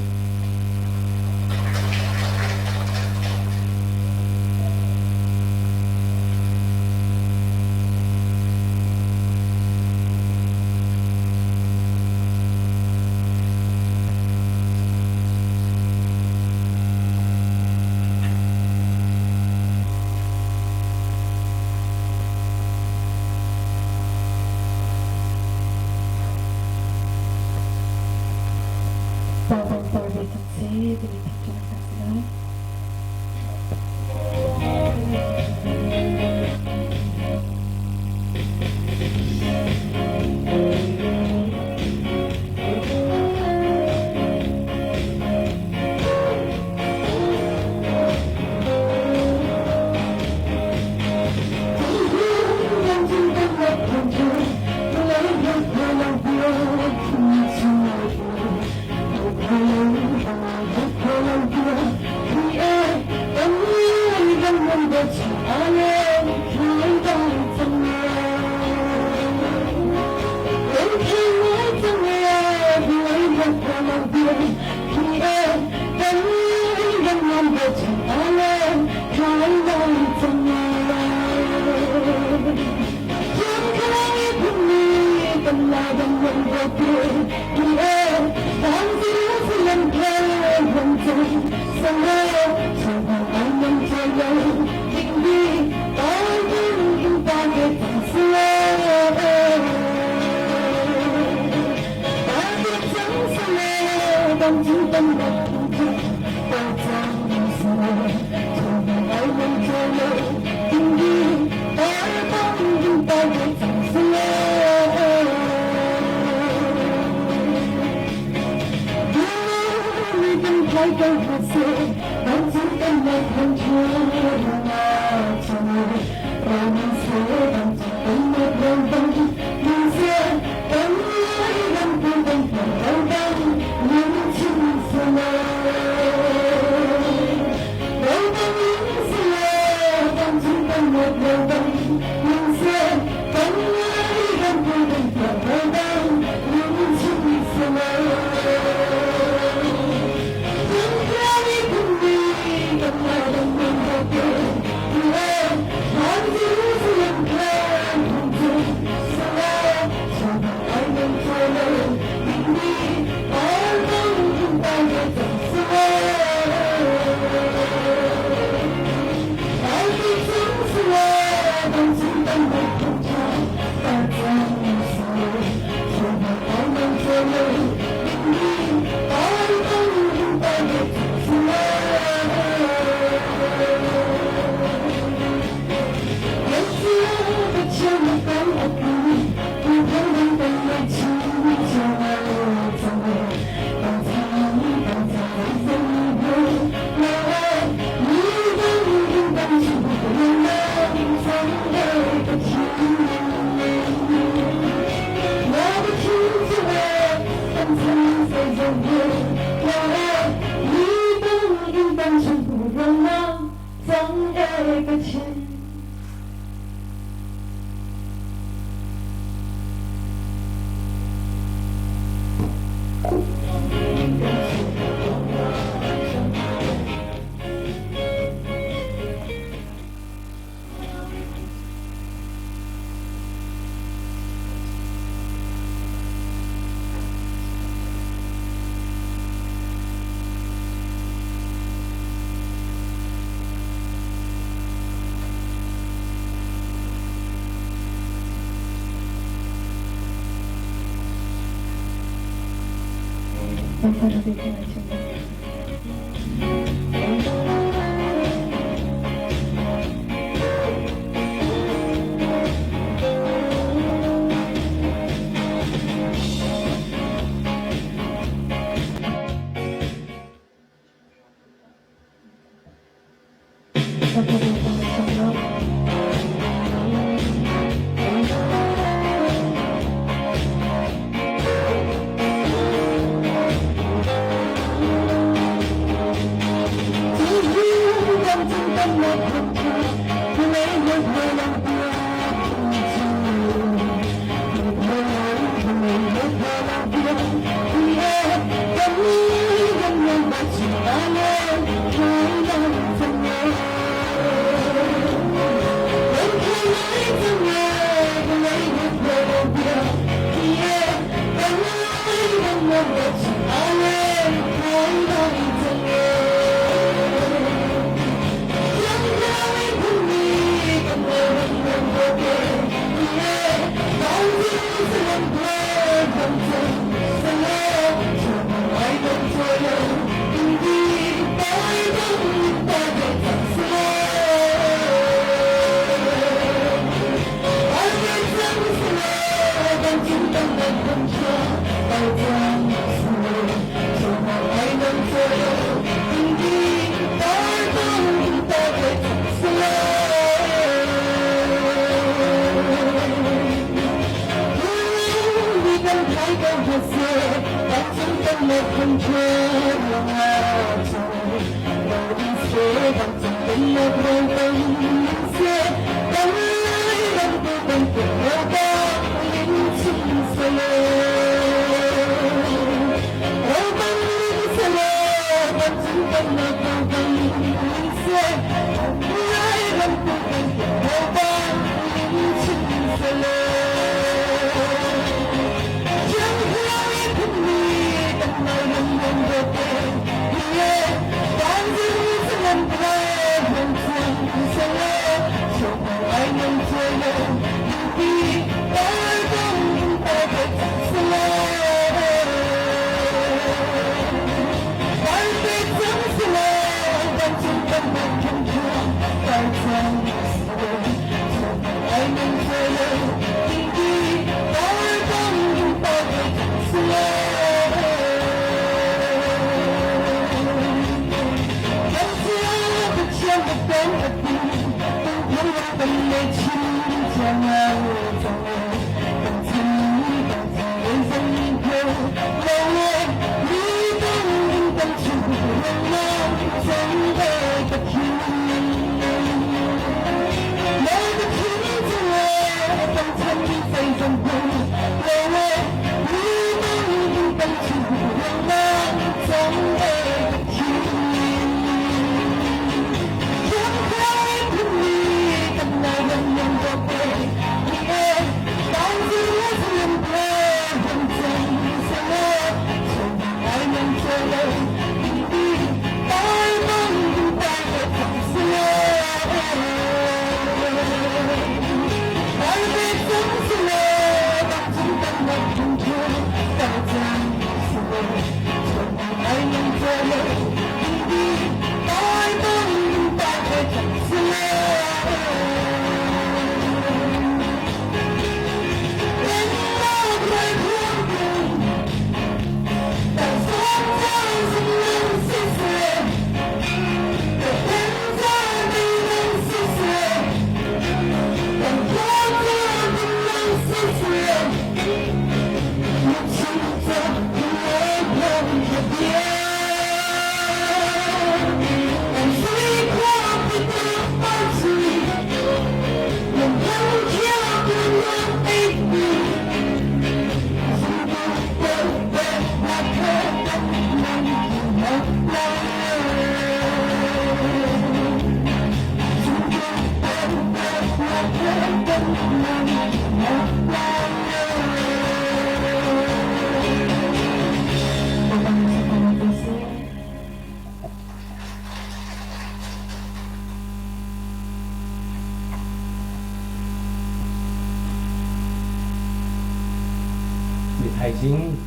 Mithai zing,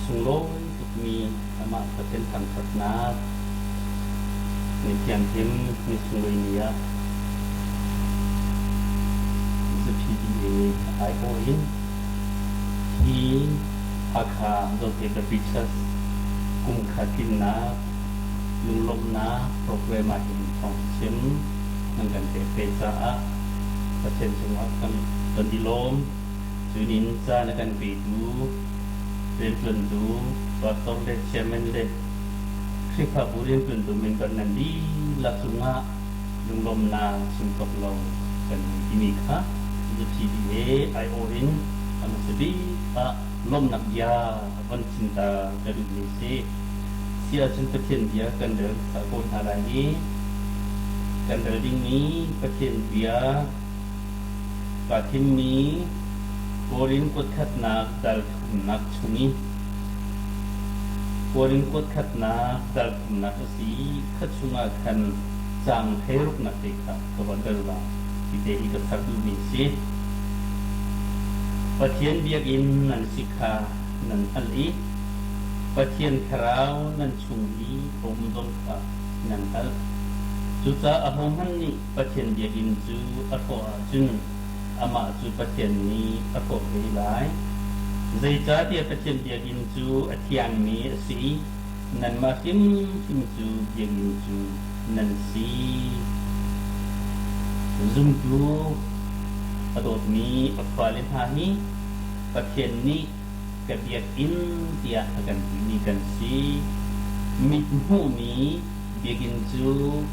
sunglawi, mi ama Pathen thang khatna, mi thiang thim, mi sunglawi ni a, ZPDA aiawh in, hi Hakha Zote Baptist Church kum khat tlinna, lunglomna program a hin thong sim, nang kan te pe cha a, Pathen sung a kan ton di lom, Chuin in cha na kan pitu, riantuantu, pastor le, chairman le, Khrista bu riantuantu member nan di la chunga, lunglomna sung tok lo kan i mi kha, ZPDA aiawh in, a masa bik a lom nak ya, a van chin ta ka dut ni si. Sia chun Pathen bia kan dal sa ko ha lai hi, kan dal ding ni Pathen bia, Ka thim mi, Korin kot khatna dal thumna chung i. Korin kot khatna dal thumna kasi, kha chunga khan chang khat ruk na te kha, ka va dal ba. Kite hi ka thar du mi si. Pathen biakin nan sikha nan hal i. Pathen thlarau nan chung i, om zong kha nan hal. Chucha a hom han ni Pathen biakin chu a thaw a chun, ama chu Pathen ni a thaw thei lai. Zeichat tia Pathen biakin chu a thiang mi a si, nanma himhim chu biakin chu nan si. Zumtu a dot mi a fale hna hi, Pathen ni ka biakin tia a kan ti ni kan si. Mit hmu mi biakin chu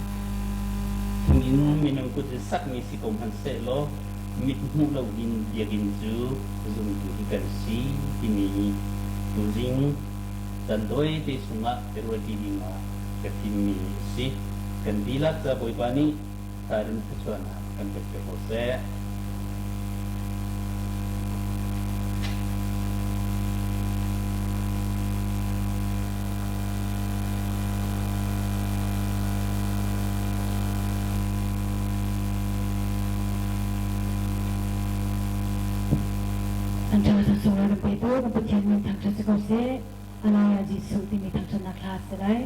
Pung in minong kut sak mi si kom han seh lo, mit hmuh lo in bia in chu, zung tu hi kan si, ti mi tu zing, zan doi te sunga, te rua ti ding a, ka ti mi si, kan ti lak cha boi pa ni, ta rin ka chuan a, kan pek pek ho se. An cha sa sa ra pe tu, ka Pathian min thang cha sa ko se, a la ya Jisu ti mi thang cha na kla se lai.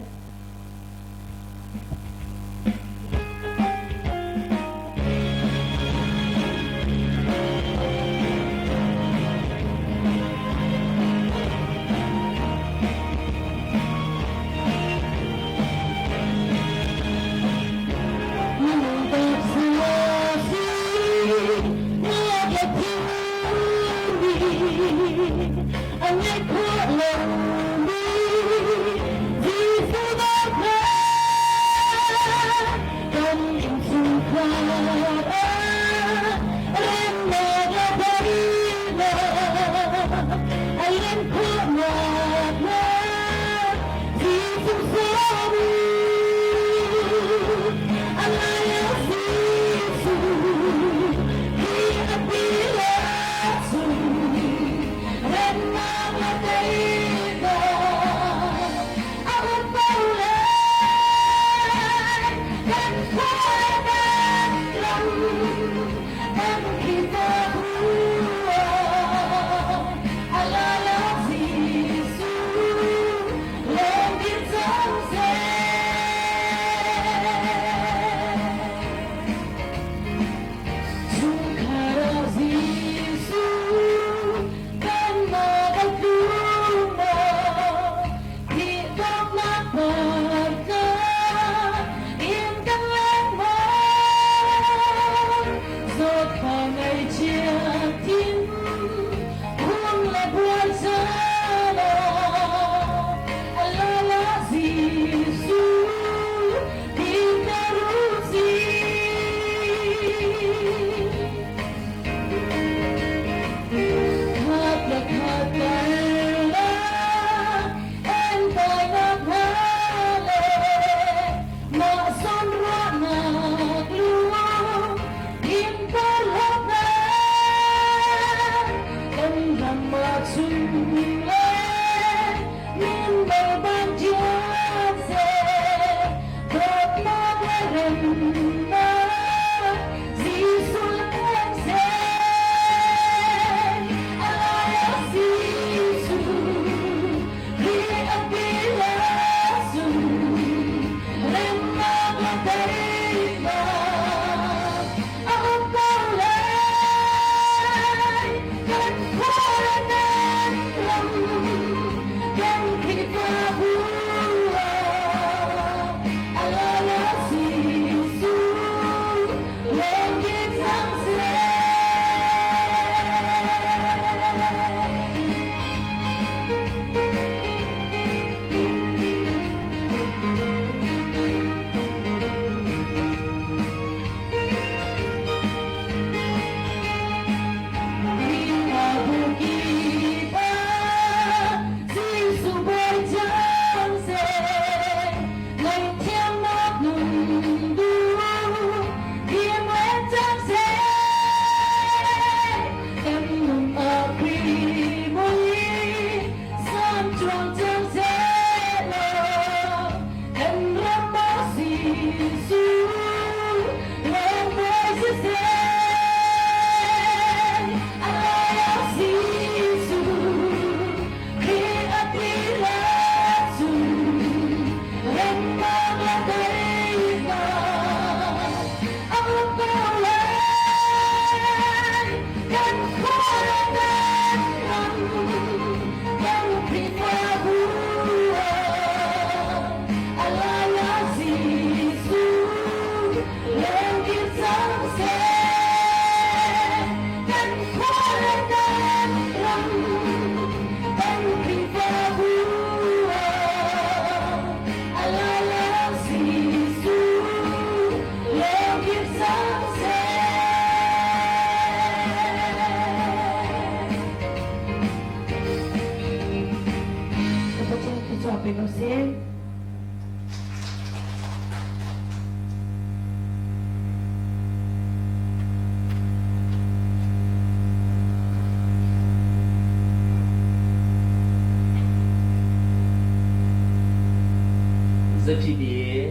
T D A,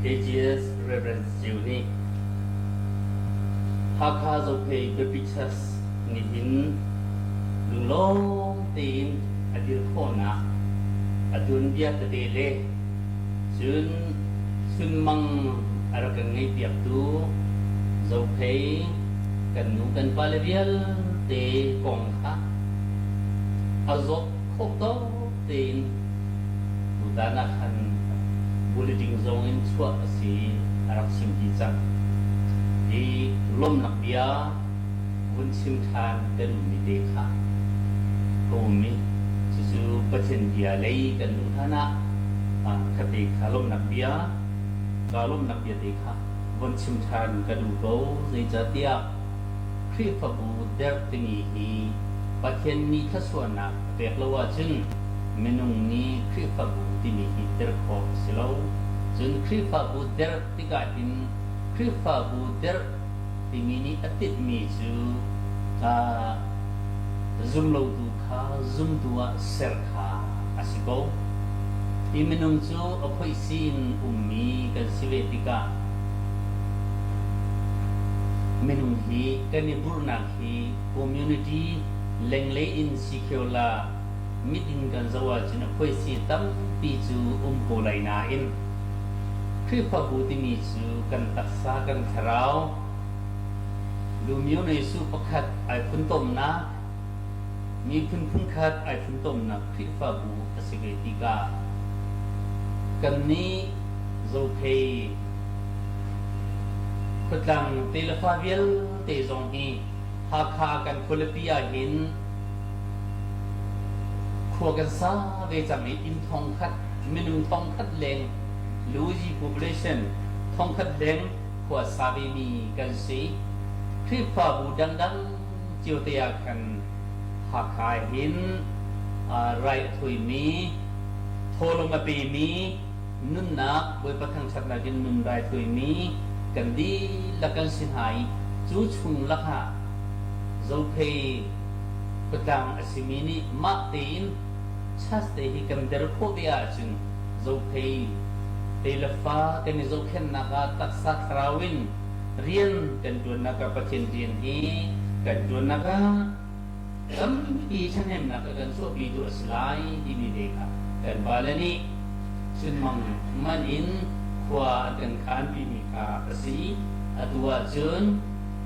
A G S Reverend Chiu ni, Hakha Zophei Baptist Church ni hin lunglawng tein a dil khona a tuanbia tade le, chun, chun mang a ra kan ngaipiaktu Zophei kan nu kan pa le vialte kawng kha a zop khop tawp tein, tu tana khan bulletin zong in chuah a si, a rak sim hi chang. Hi lawmna bia, vun chim than ka du mite kha ka um mi. Chuchu Pathian bia lei kan du tana, a, kha te kha lawmna bia, ka lawmna bia te kha vun chim than ka du ko, zai cha tia Khrihfabu der timi hi Pathian ni thasuanna pek lo a chun, minung ni Khrihfabu timi hi der khawk si lo. Chun Khrihfabu der tikah hin, Khrihfabu der timi ni a tit mi chu, a, zumlotu kha, zumtu a ser kha a si ko. I minung chu a khoih si in um mi kan si ve tikah, minung hi kan i burna hi community leng lei in si kheu la, mit in kan zo a chun a khoih si tampi chu um ko lai na in, Khrihfabu timi chu kan taksa kan thlarau, Lumyo Nei Su pakhat ai phun tawmna, mi phun phun khat ai phun tawmna Khrihfabu a si ve tikah, kan ni Zophei khotlang te le fa vialte zong hi Hakha kan khua le pi a hin khua kan sa ve chang in, in thong khat, minung thong khat leng, Luzi population thong khat leng khua sa ve mi kan si. Khrihfabu dang dang chiu te a khan Hakha hin, a, rai thoi mi, thawlom a pe mi, nunna, Bawipa thangchatna kin nun rai thoi mi, kan di la kan si hai, chu chung lakha Zophei khotlang a si mi ni mah tein, chas te hi kan der khop ve a chun, Zophei te le fa kan i zokhenna ka taksa thlarau in, rian kan tuanna ka Pathian rian hi, kan tuanna ka tampi chang hemna ka kan suahpi tu a si lai, ti mi de kha. Kan pa le ni, chun mang man in khua kan khanpi mi kha a si, a tu a chun,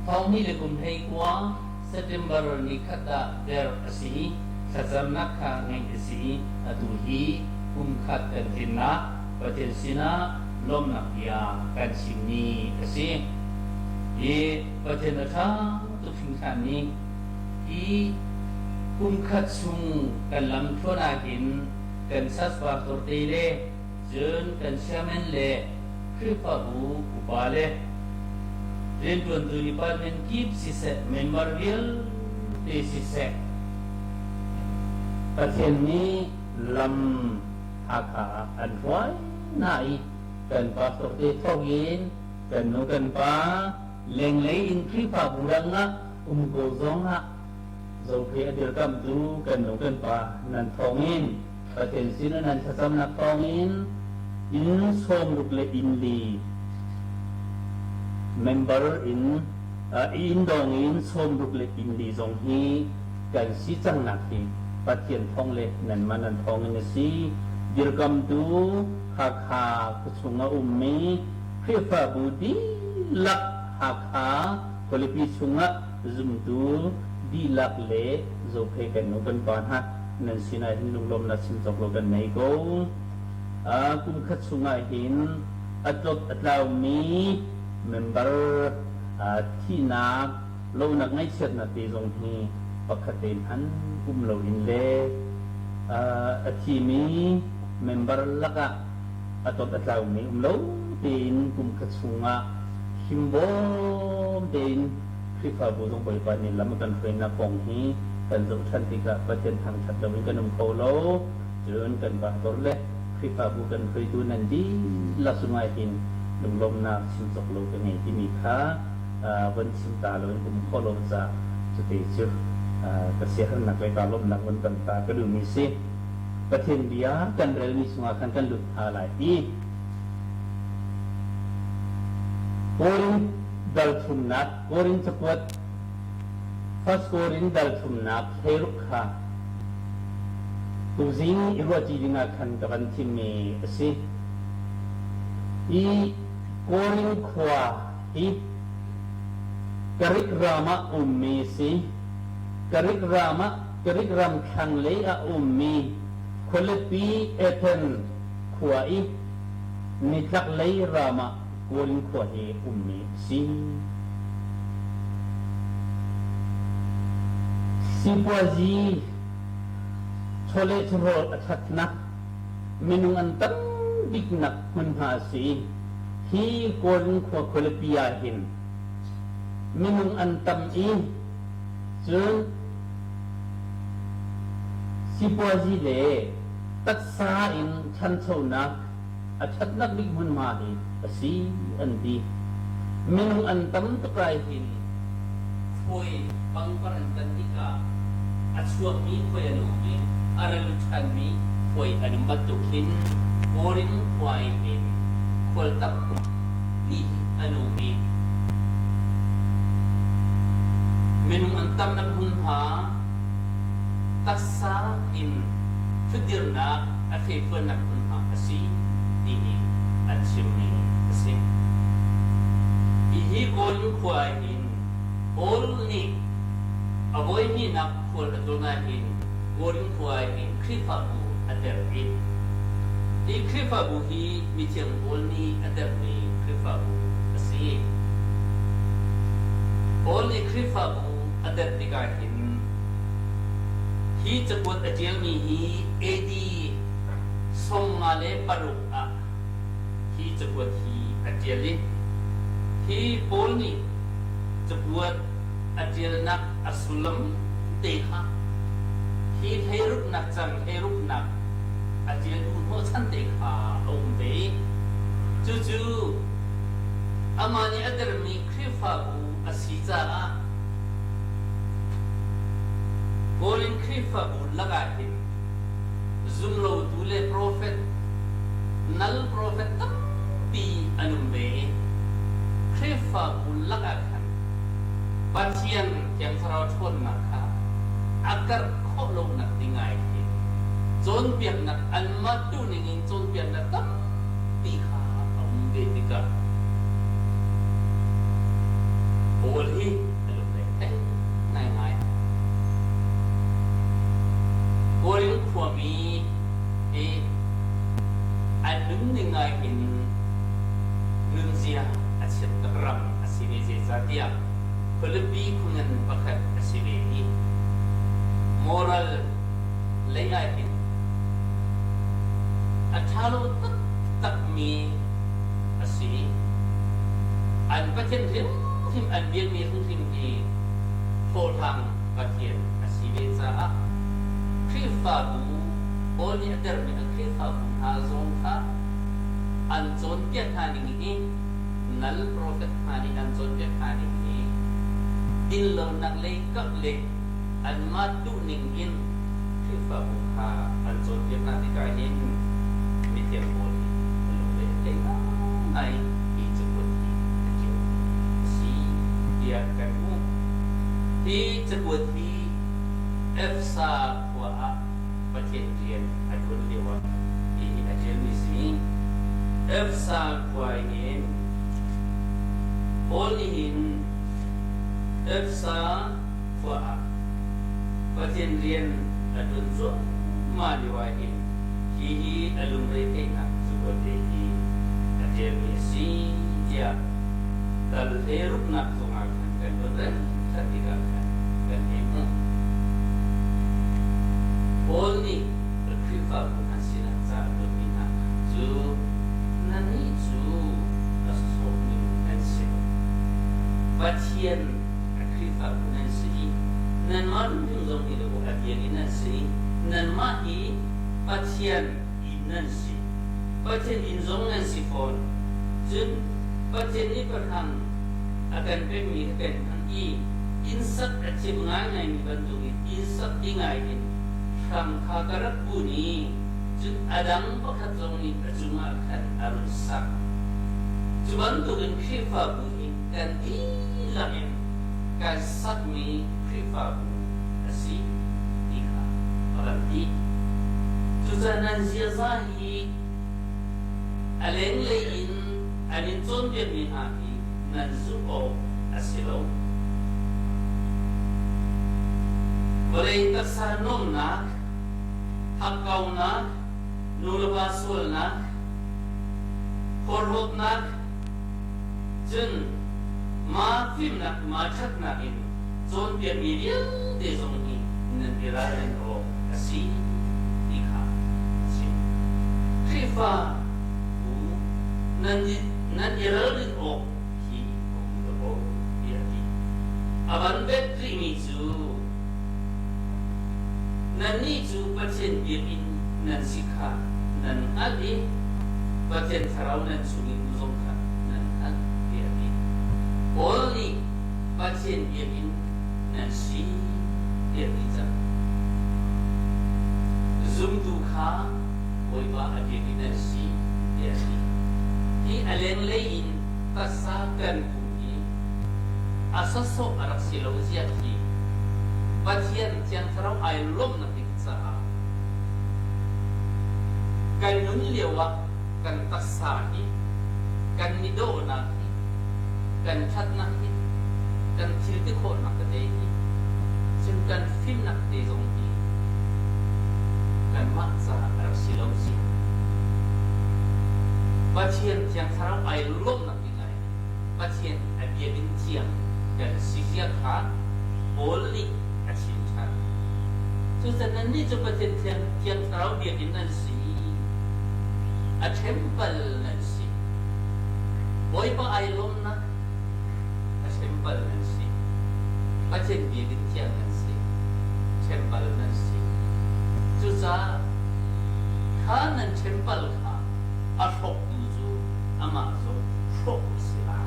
thong hni le kum hleikua, September ni khat a der a si, thlachamna kha ngei a si, a tu hi kum khat kan tlinna, Pathian sinna, lawmna bia kan sim ni a si. I Pathian a thang tu thing than ni, i kum khat sung kan lam thon a hin, kan church pastor te le, chun kan chairman le, Khrihfabu upa le, riantuantu department kip sisek, member vial te sisek, Pathian ni lam Hakha an thoi nai, kan pastor te thawng in, kan nu kan pa, leng lei in Khrihfabu dang a um ko zong a, Zophei a dirkamtu kan nu kan pa nan thawng in, Pathian sinna nan thlachamna thawng in, inn sawmruk le inn li, member in, a, inn dawng in sawmruk le inn li zong hi, kan si chang nak hi, Pathian thawng le nan man nan thawng in a si. Dirkamtu Hakha khuachung a um mi, Khrihfabu dihlak Hakha khualipi chung a zumtu dihlak le, Zophei kan nu kan pa hna, nan sinna hin lunglawmna chimchok lo kan nei ko. A, kum khat sung a hin, a tlot a tlau mi, member, a, thihna, lonak ngaihsiatna te zong hi, pakhat te hman um lo in le, a, a thi mi, member lak a, a tlot a tlau mi um lo tein, kum khat sung a, him bawm tein, Khrihfabu zong Bawipa ni lam a kan hruaina kawng hi, kan zoh than tikah Pathian thangchat lo in kan um kho lo, chun kan pastor le, Khrihfabu kan hruaitu nan dihlak sung a hin, lunglawmna chimchok lo kan nei ti mi kha, a, vun chim ta lo in um kho lo cha, chute chu, a, ka siaharna le ka lawmna vun tan ta ka du mi si. Pathien bia kan rel mi sung a khan kan lut ha lai i. Korin dal thumna, Korin chaput, First Korin dal thumna, kheiruk kha. Tuzing i ruat chi ding a khan ka van thim mi asi. I Korin khua hi Greek ram a um mi asi. Greek ram a, Greek ram thang lei a um mi, khua le pi Athens khua i, nitlak lei ram a Korin khua hi um mi asi. Sipuazi, chawle chawrawl a thatna, minung an tam bikna hmunhma asi. Hi Korin khua, khua le pi a hin minung an tam i, chun sipuazi le taksa in chhanchona a thatna bik hmunhma hi asi an ti. Minung an tam tak lai hin khoi pangpar an tan dik a, a chuak mi khoi an um i, a ra lut chhan mi khoi an um bat tuk hin, Korin khua i hin khoi tak ni an um i. Minung an tamna hmunhma, taksa in thudirna a thei phuanna hmunhma asi ti hi an sim mi asi. I hi Korin khua hin Paul ni a voi hina khol a tulna hin Korin khua hin Khrista bu a der i. I Khrista bu hi mithiang Paul ni a der mi Khrista bu asi. Paul ni Khrista bu a der dik a hin, hi chakut a tial mi hi A D sawmnga le paruk a hi chakut hi a tial i. Hi Paul ni chakut a tialna a sullam te kha, hi hleirukna chang hleirukna a tial du hmo chhan te kha a um ve. Chuchu amani a der mi Khrista bu asi cha a, Korin Khrista bu lak a hin zumlotu le prophet, nal prophet tampi an um ve. Khrista bu lak a khan Pathian Thiang Thlarau thona kha a kar kho lona ding a hin chonpiakna, anma tu ning in chonpiakna tampi kha a um ve ti kha. Paul hi a lum le te ngai ngai. Korin khua mi hi a lum ni ngai hin, lum zia a chip tak ram asi ni zia za tia. Philippi khungen pakhat asi ve hi. Moral lei a hin a thalo tak tak mi asi. An Pathian hrim hrim, an bial mi hrim hrim hi tholhang Pathian asi ve cha a. Khrista bu, Paul ni a der mi a Khrista bu ha zong kha an chonpiak kha ning hi, nal prophet kha ni an chonpiak kha ning hi, dinlona lei kap le anma tu ning in Khrista bu kha an chonpiak kha ti kha hin, mithiang Paul hi a lum le te ngai ngai hi chakut hi a tial si tia kan mu. Hi chakut hi Efesa khua a Pathian rian a tun liwa hi a tial mi si. Efesa khua hin, Paul ni hin Efesa khua a Pathian rian a tun zuan ma liwa hin, hi hi a lum le te na chakut hi a tial mi si tia. Tal hleirukna zong a khan kan tun ren khan ti kha khan kan hei mu. Paul ni Khrista bu nan si na cha a tun mi na chu, nani chu a sosok ni nan si. Pathian a Khrista bu nan si i, nanma lungthim zong ni le bu a bial i nan si i, nanma hi Pathian in nan si. Pathian in zong nan si pon. Chun Pathian ni Pathang a kan pek mi kan hang i, insak a chip ngai ngai mi ban zong i, insak i ngai in. Khang kha ka rap bu ni, chun adang pakhat zong ni a chunga khan a run sak. Chubantuk in Khrihfabu hi kan di lam in kan sak mi Khrihfabu asi ti kha a kan di. Chuza nan zia za hi a leng lei in, a nin chonpiak mi ha hi nan zu awk asi lo. Vawlei taksa nomnak, hakaunak, nu le pa sualnak, khorhawtnak, chun ma fimnak, ma thatnak in chonpiak mi vialte zong hi nan i ralrin awk asi ti kha asi. Khrihfabu nan i, nan i ralrin awk hi ong da bo ia ti. A ban bet ri mi chu nanni chu Pathian biak in nan si kha nan ngal i, Pathian thlarau nan sung in zong kha nan ngal i a ti. Paul nih Pathian biak in nan si a ti chang. Zumtu kha Bawipa a biak in nan si a ti. Hi a leng lei in taksa kan kum hi a sa sawk a rak si lo ziak hi Pathian Thiang Thlarau ailawmna hi cha a. Kan nun liau ah kan taksa hi, kan midona hi, kan thatna hi, kan thil ti khona kate hi, chun kan fimna kate zong hi kanmah cha a rak si lo ziak. Pathian Thiang Thlarau ailawmna hi ngai. Pathian a biak in thiang kan si ziak kha Paul nih a chim tha. Chuza nanni chu Pathian Thiang, Thiang Thlarau biak in nan si. A temple nan si. Bawipa ailawmna a temple nan si. Pathian biak in thiang nan si. Temple nan si. Chuza kha nan temple kha a hrawktu chu ama zong hrawk si la.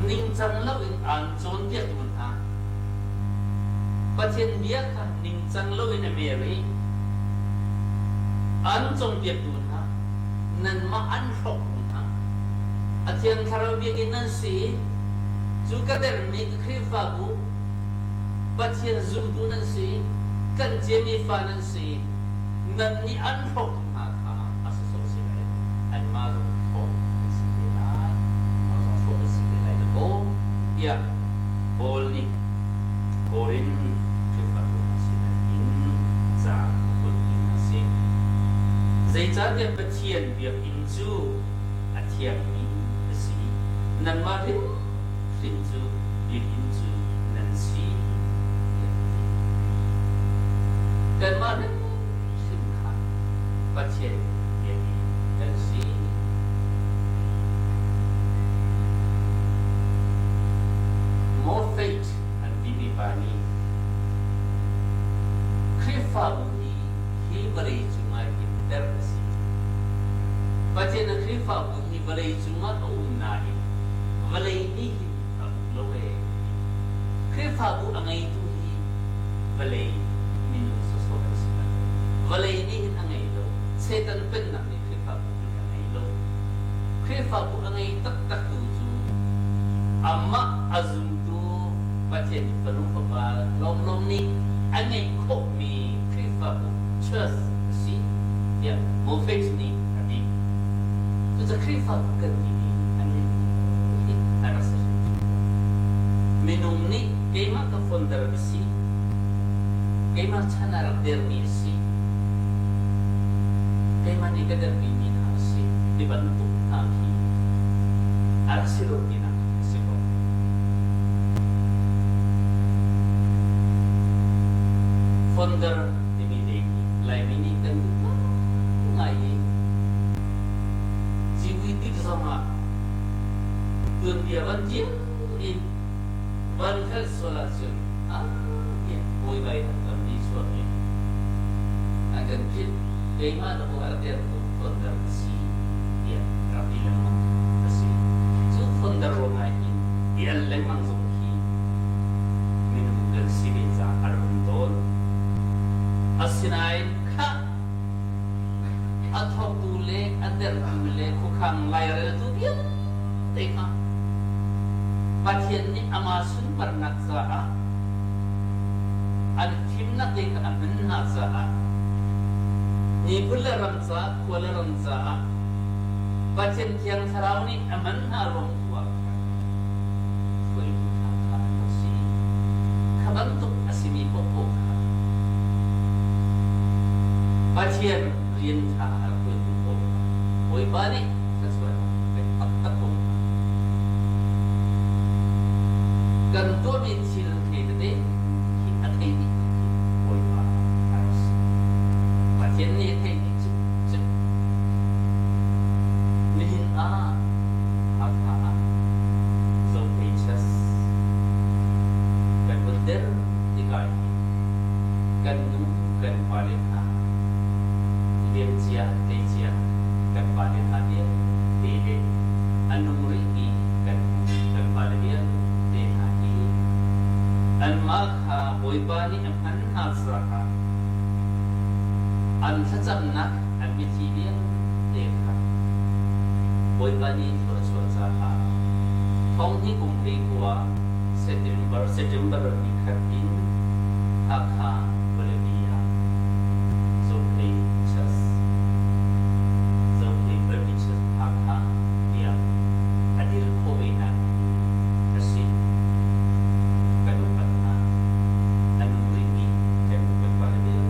Ningchang lo in an chonpiak dun ha. Pathian biak kha ningchang lo in a Mary an chonpiak dun ha. Nanmah an hrawk dun ha. A Thiang Thlarau biak in nan si. Chu ka der mi Khrihfabu, Pathian zumtu nan si, kan chiam mi fa nan si, nanni an hrawk ha kha a sa sawk si lai. Anma zong hrawk si lai, anma zong hrawk si lai ta ko. Ia, Paul nih Korin Khrihfabu a si lai in cha a pun in a si. Zai cha dia Pathian biak in chu a thiang mi a si. Nanmah hrim hrim chu biak in chu nan si. Kanmah hrim hrim kha Pathian biak in kan si. More faith an ti mi pa nih Khrihfabu hi, hi vawlei chunga hi der a si. Pathian a Khrihfabu hi vawlei chunga a umna hi vawlei ni hi a buk lo e. Khrihfabu a ngaitu hi vawlei ni nu sawsaw a si. Vawlei ni hin a ngai lo. Setan penna ni Khrihfabu hi a ngai lo. Khrihfabu a ngai taktak tu chu amah a zumtu Pathian fanu fapa lawmlawm nih a ngai khawm mi Khrihfabu church a si. Ia, more faith ni a ti. Chuza Khrihfabu kan ti ni a ngai hi a rak sa. Minung nih keima ka founder a si. Keima chana rak der mi a si. Keima nih ka der mi mi kha a si. Ti ban tu kha ki a rak si lo ti na a si ko. Founder ti mi de lai mi nih kan tu ngai. Chi wi ti zong a tun bia ban jia in Ban kal sola chun, a, ia, boi bai a tam di suak in. A kan pit, keima na ko a der ko founder a si, ia, rapi leng mang a si. Chu founder ro ngai in, ia leng mang zong hi. Minung kan si bin za a rung Khang lai rel tu diang te kha. Pathian ni ama sun par nak sa a. An thim nak te kha, an man ha sa a. Ni bul la ram sa, khua la ram sa a. Pathian Thiang Thlarau ni a man ha rong tua. Khoi tu tha kha a si. Kha bang tu a si mi po po kha. Pathian rian tha a khoi tu po kha. Oi ba ni. Kan tuam i thil thei te, hi a thei ni, hi oi ba, a ras. Pathian ni thei ni, chip, chip. Ni hin a, a tha a, zo thei chas. Kan bun der, ti kai. Kan nu, kan pa le tha. Liam chia, tei chia, kan pa le tha liam, tei le. An nung ri i, kan, kan pa le liam, tei tha i. An ma kha, boi ba ni an han ha sa kha. An sa cham nak, an mi chi liam, tei kha. Boi ba ni thor chor sa kha. Thong ni kum ri kua, September, September ni khat in, Hakha, Bolivia. Zo thei chas. Zo thei Bolivia chas Hakha, ia. A dil ko i na. A si. Kan u pat na. An u ri ni. Kan u pat Bolivia.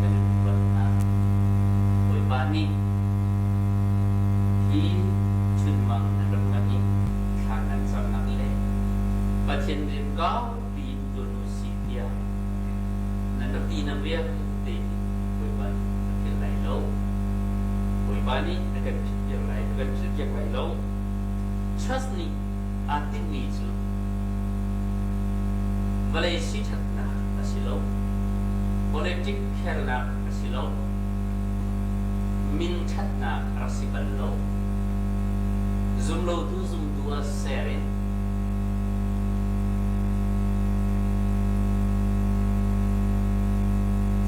Kan u pat na. Boi ba ni. Hi chun mang na ram na ni. Tha nan sam nak le. Pathian rin kau, pi tu nu si tia. Nan ram ti nan riak te. Boi ba ni, a thil lai lo. Boi ba ni, a kan thil lai, a kan thil kiak lai lo. Chas ni, a tin ni chu. Balai si that na, a si lo. Politik kiak na, a si lo. Min that na, a si bal lo. Zum lo tu, zum tu a serin.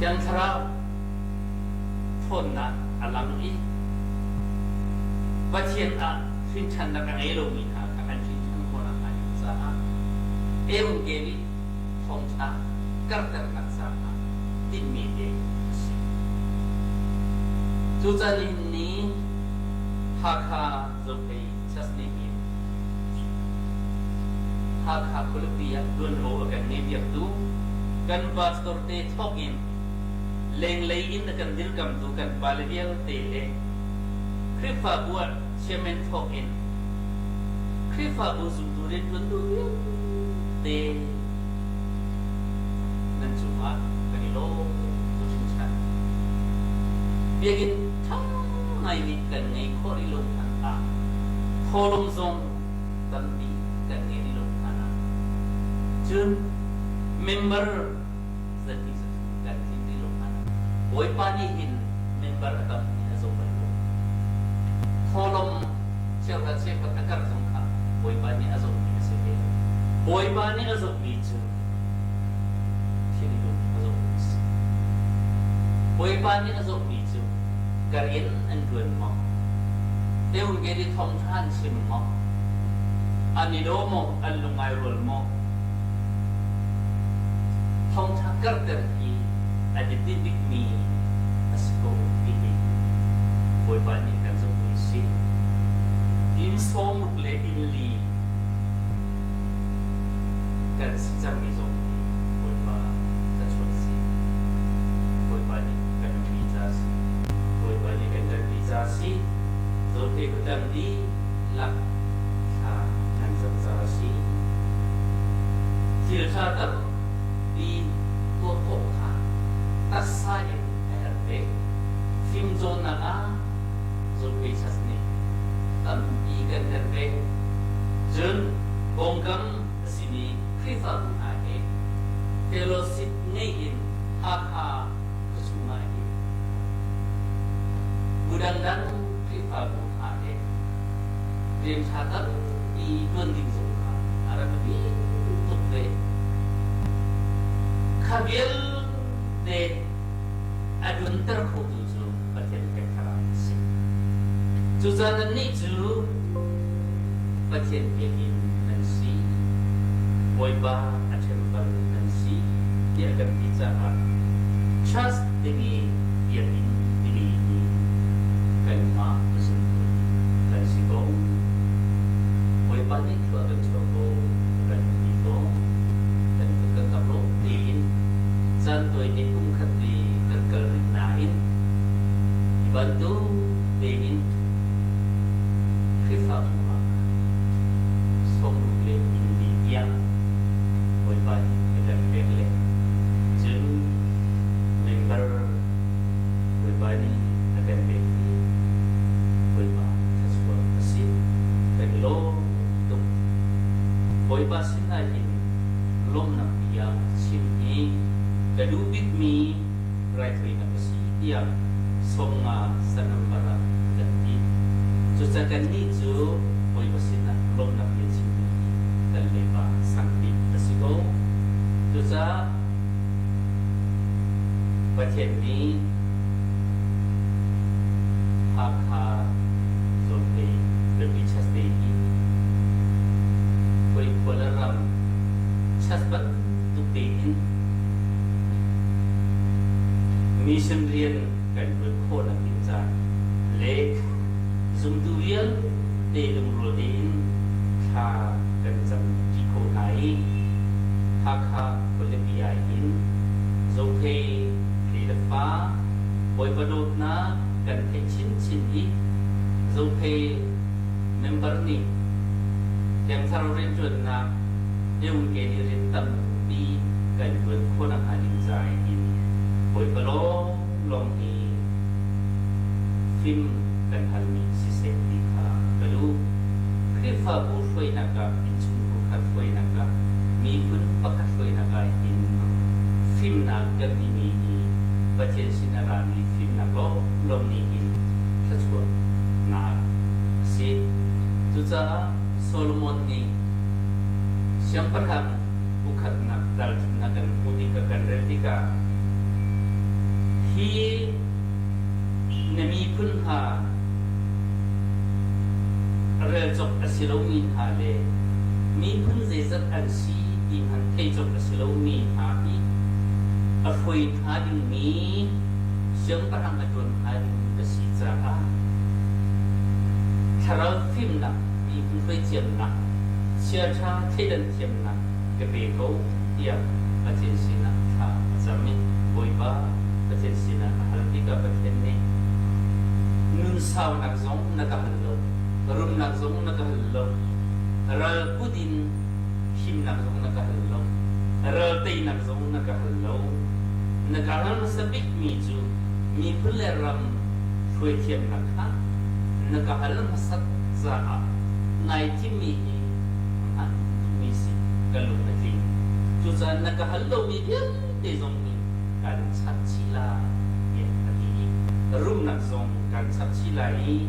Thiang Thlarau thon na a lang i. Pathian a hrin than na ka ngei lo mi ha, ka kan hrin than ko na ka ni sa a. Eungeli thong tha, kar tar na sa a. Tin mi de si. Chu cha ni ni, Hakha zo pei. Chas ni min. Hakha Khulupi a duan ro a kan nei biak tu. Kan pastor te thok in. Leng lei in a kan dil kam tu kan pa le vial te le. Khristfa bu a chairman thok in. Khristfa bu zum tu rin duan tu vial te. Nan chunga kan i lo tu chun chan. Biakin thang ngai ni kan ngei khor i lo kan a. Kholom zong tampi kan ngei i lo kan a. Chun member zati zatu kan tin i lo kan a. Boi pa ni hin member a tampi a zo bai lo. Kholom Cheu ka cheu ka takar zong kha. Boi pa ni a zong mi a se ke. Boi pa ni a zong mi chu. Thil lum a zong mi si. Boi pa ni a zong mi chu. Karian an duan maw. Te hun ke di thong tha an sim maw. An i do maw, an lungngai rual maw. Thong tha kar ter hi, a di ti dik mi, a si ko ti hi. Boi pa ni kan zong mi si. Inn som ruk le inn li. Kan si chang mi zong hi. Boi pa kan suat si. Boi pa ni kan mi cha si. Boi pa ni kan kan mi cha si. Zo te ku tang di. Lak tha kan zat za si. Thil tha tam i tua pok kha. Tasa in a her pek. Fim zon na a. Zon pek chas ni. Tam i kan her pek. Chun bong kam a si ni Khristfa bu ha e. Fellowship ngei in ha ha. Ka sung mai hi. Bu dang dang Khristfa bu ha e. Riam tha tam i tuan ding zong kha. Ara ka bi tuk te. Kha bial te. A dun tar kho tu chu Pathian ka kara si. Chuza nanni chu Pathian biakin nan si, Bawipa a temple nan si, ti a kan ti cha a. Church ti mi, biakin ti mi hi, kanma zun kan si ko. Bawipa ni thu a kan chua ko, kan ti ko, kan thu kan kap lo, tin, zan tui ni kum khat ni kan kal rik na in, i ban tu, tin, Khrista mung a sawm ruk le in di tiang, Bawipa ni a kan bek le, chun member Bawipa ni a kan bek hi, Bawipa thachua a si, kan lo tuk. Bawipa sin a hin lawmna pia chim hi, ka du bik mi, raithuina ka si tia, sawmnga sanam bara kan ti. Chuza kanni chu Bawipa sin a lawmna pia chim hi kan leiba sangpi ka si ko. Chuza Pathian ni Hakha Zophei Baptist Church te hi, Khuwai Khualam ram church ban tuk te hin, mission rian kan bun khona in za le, zumtu rial te lungrual te in, tha kan zam ki khona i, Hakha Khuwai le pi a hin, Zophei ri le fa, Bawipa dotna kan thei chinchin i, Zophei member ni, Thiang Thlarau rianchuanna, Evangeli rian tampi kan bun khona a ding zai in, Bawipa lawm lawm hi, film kan hal mi si sek ti kha ka lu. Khristfa bu hruaina ka, insung bu khat hruaina ka, mihmun pakhat hruaina ka hin, film na kan ti mi hi, Pathian sin a ra mi film na lawm lawm ni hin, thachua na si. Chuza Solomon ni Siangpathang bu khatna, dal thumna kan mu ti ka, kan rel ti ka. Hi na mihmun ha, rel chok a si lo mi ha le, mihmun zeizat an si ti hmang thei chok a si lo mi ha hi, a hruai tha ding mi, Siangpathang a tuan tha ding mi ka si cha a. Thlarau film na, mihmun hruai thiam na, sia tha theidan thiam na, ka pe ko, tia, Pathian sin a tha a zam mi, Bawipa, Pathian sin a hal ti ka Pathian ni. Nun sau nak zong na ka hal lo, rum nak zong na ka hal lo, ral kudin, him nak zong na ka hal lo, ral tei nak zong na ka hal lo. Na ka hal masa bik mi chu, mihmun le ram hruai thiam na kha, na ka hal masa cha a, nai thim mi hi, a, mi si, ka lung a tling. Chuza na ka hal lo mi bial te zong mi, kan chap chi lai, e, a ti. Rum nak zong kan chap chi lai.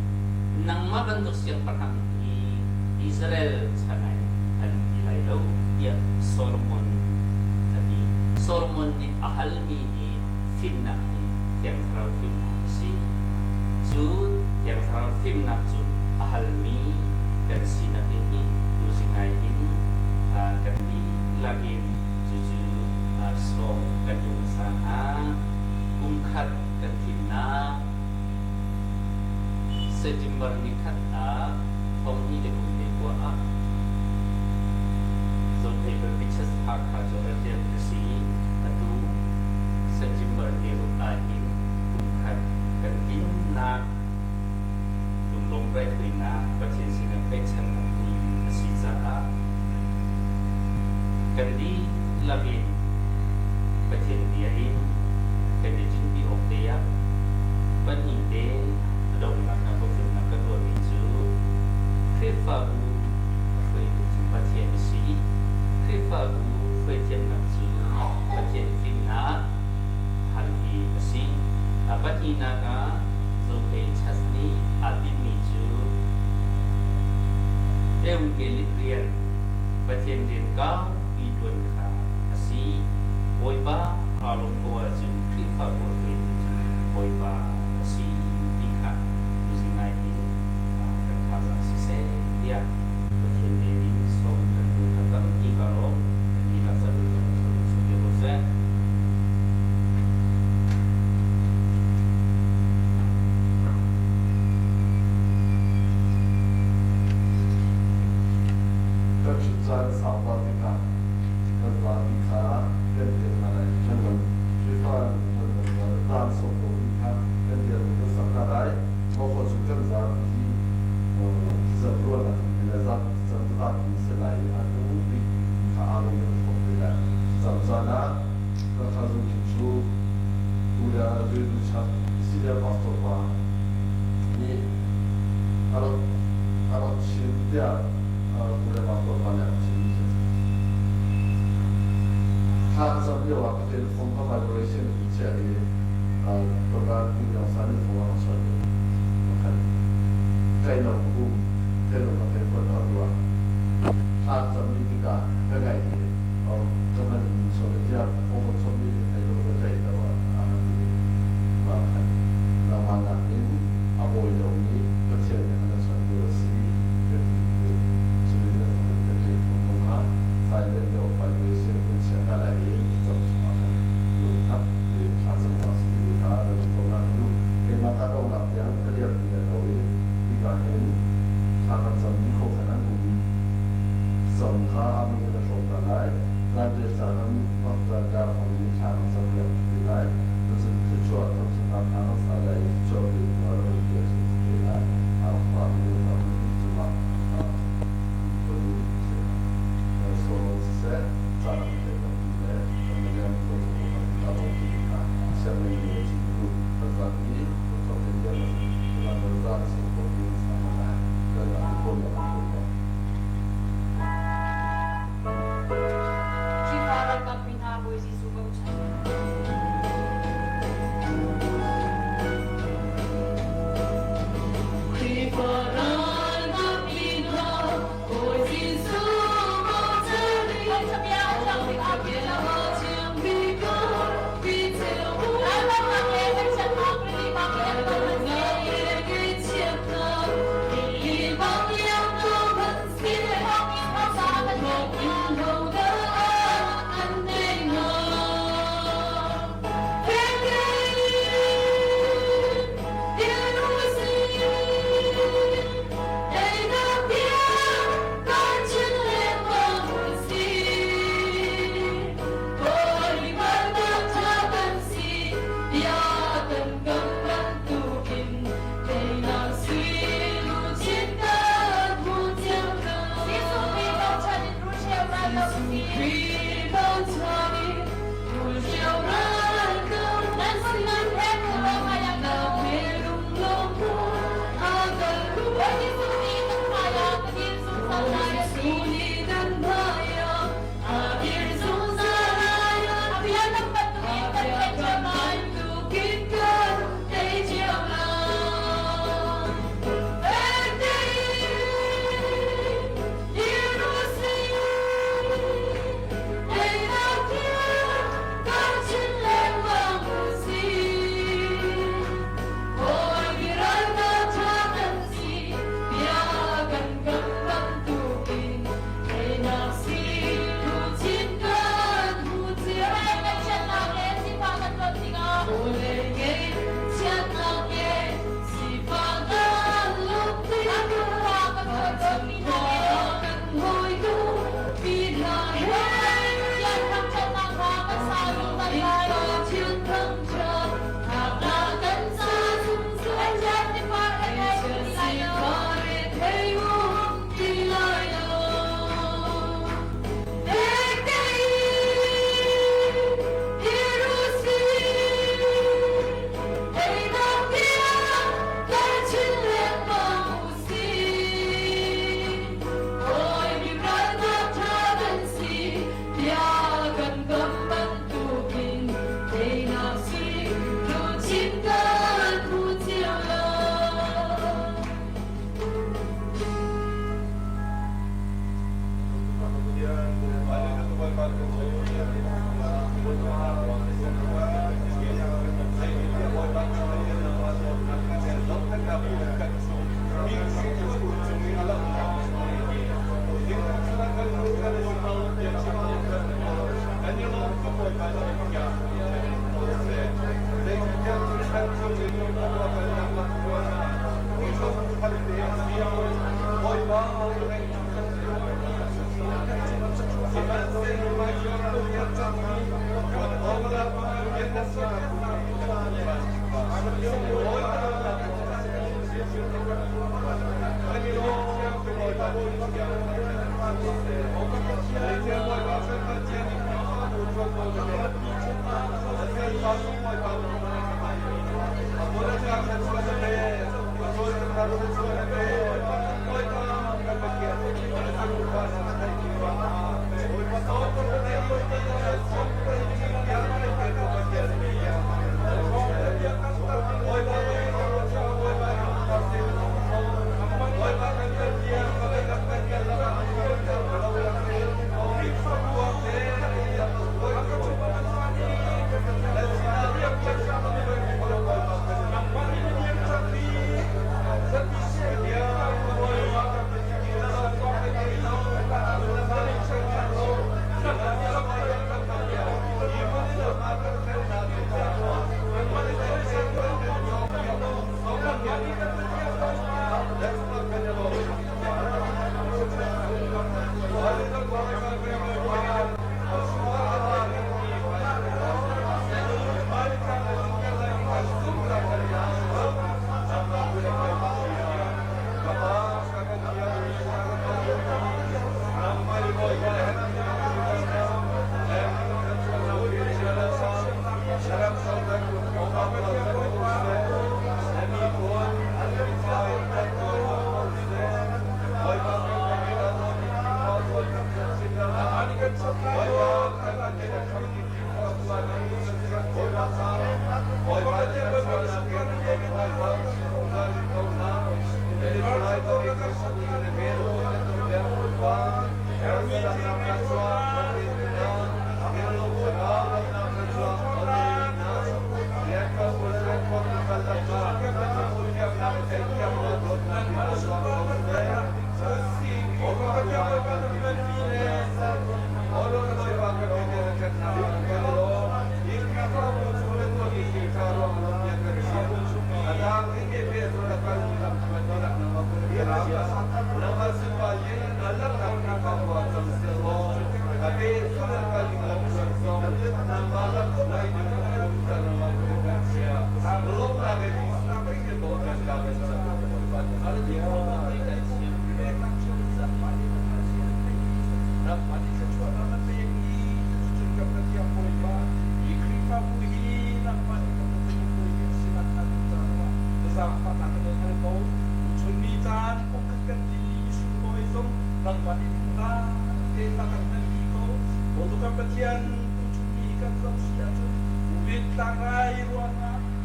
Nangma bantuk Siangpathang hi Israel chana in a lung di lai lo, tia Solomon a ti. Solomon ni a hal mi hi film na hi, Thiang Thlarau film na si. Chu Thiang Thlarau film na chu a hal mi kan si na hi hi, tu si ngai hin, a, kan ti lak in, chu chu, a, sawm kan dung sa a, kum khat kan thim na, September ni khat a, thong hni le kum le kua a, Zophei Baptist Church Hakha Zoradia ka si, a tu, September ni ruk a hin, kum khat kan thim na, Lunglawm raithuina, Pathian sin a pei chan na kum a si cha a. Kan di lak in, Pathian di a hin, kan di chin pi ok te a. Pan in te, a dong lak na ko fun na ka dua mi chu. Khristfa bu, hruai tu chu Pathian si. Khristfa bu, hruai thiam na chu. Pathian film na, hal hi a si. A pati na ka, Zophei Church ni, a ti mi chu. Evangeli rian, Pathian rian kau, i tuan kha a si. Bawipa, a lawm ko a chu, Khristfa bu a tuan chu, Bawipa a si, ti kha, tu si ngai hi.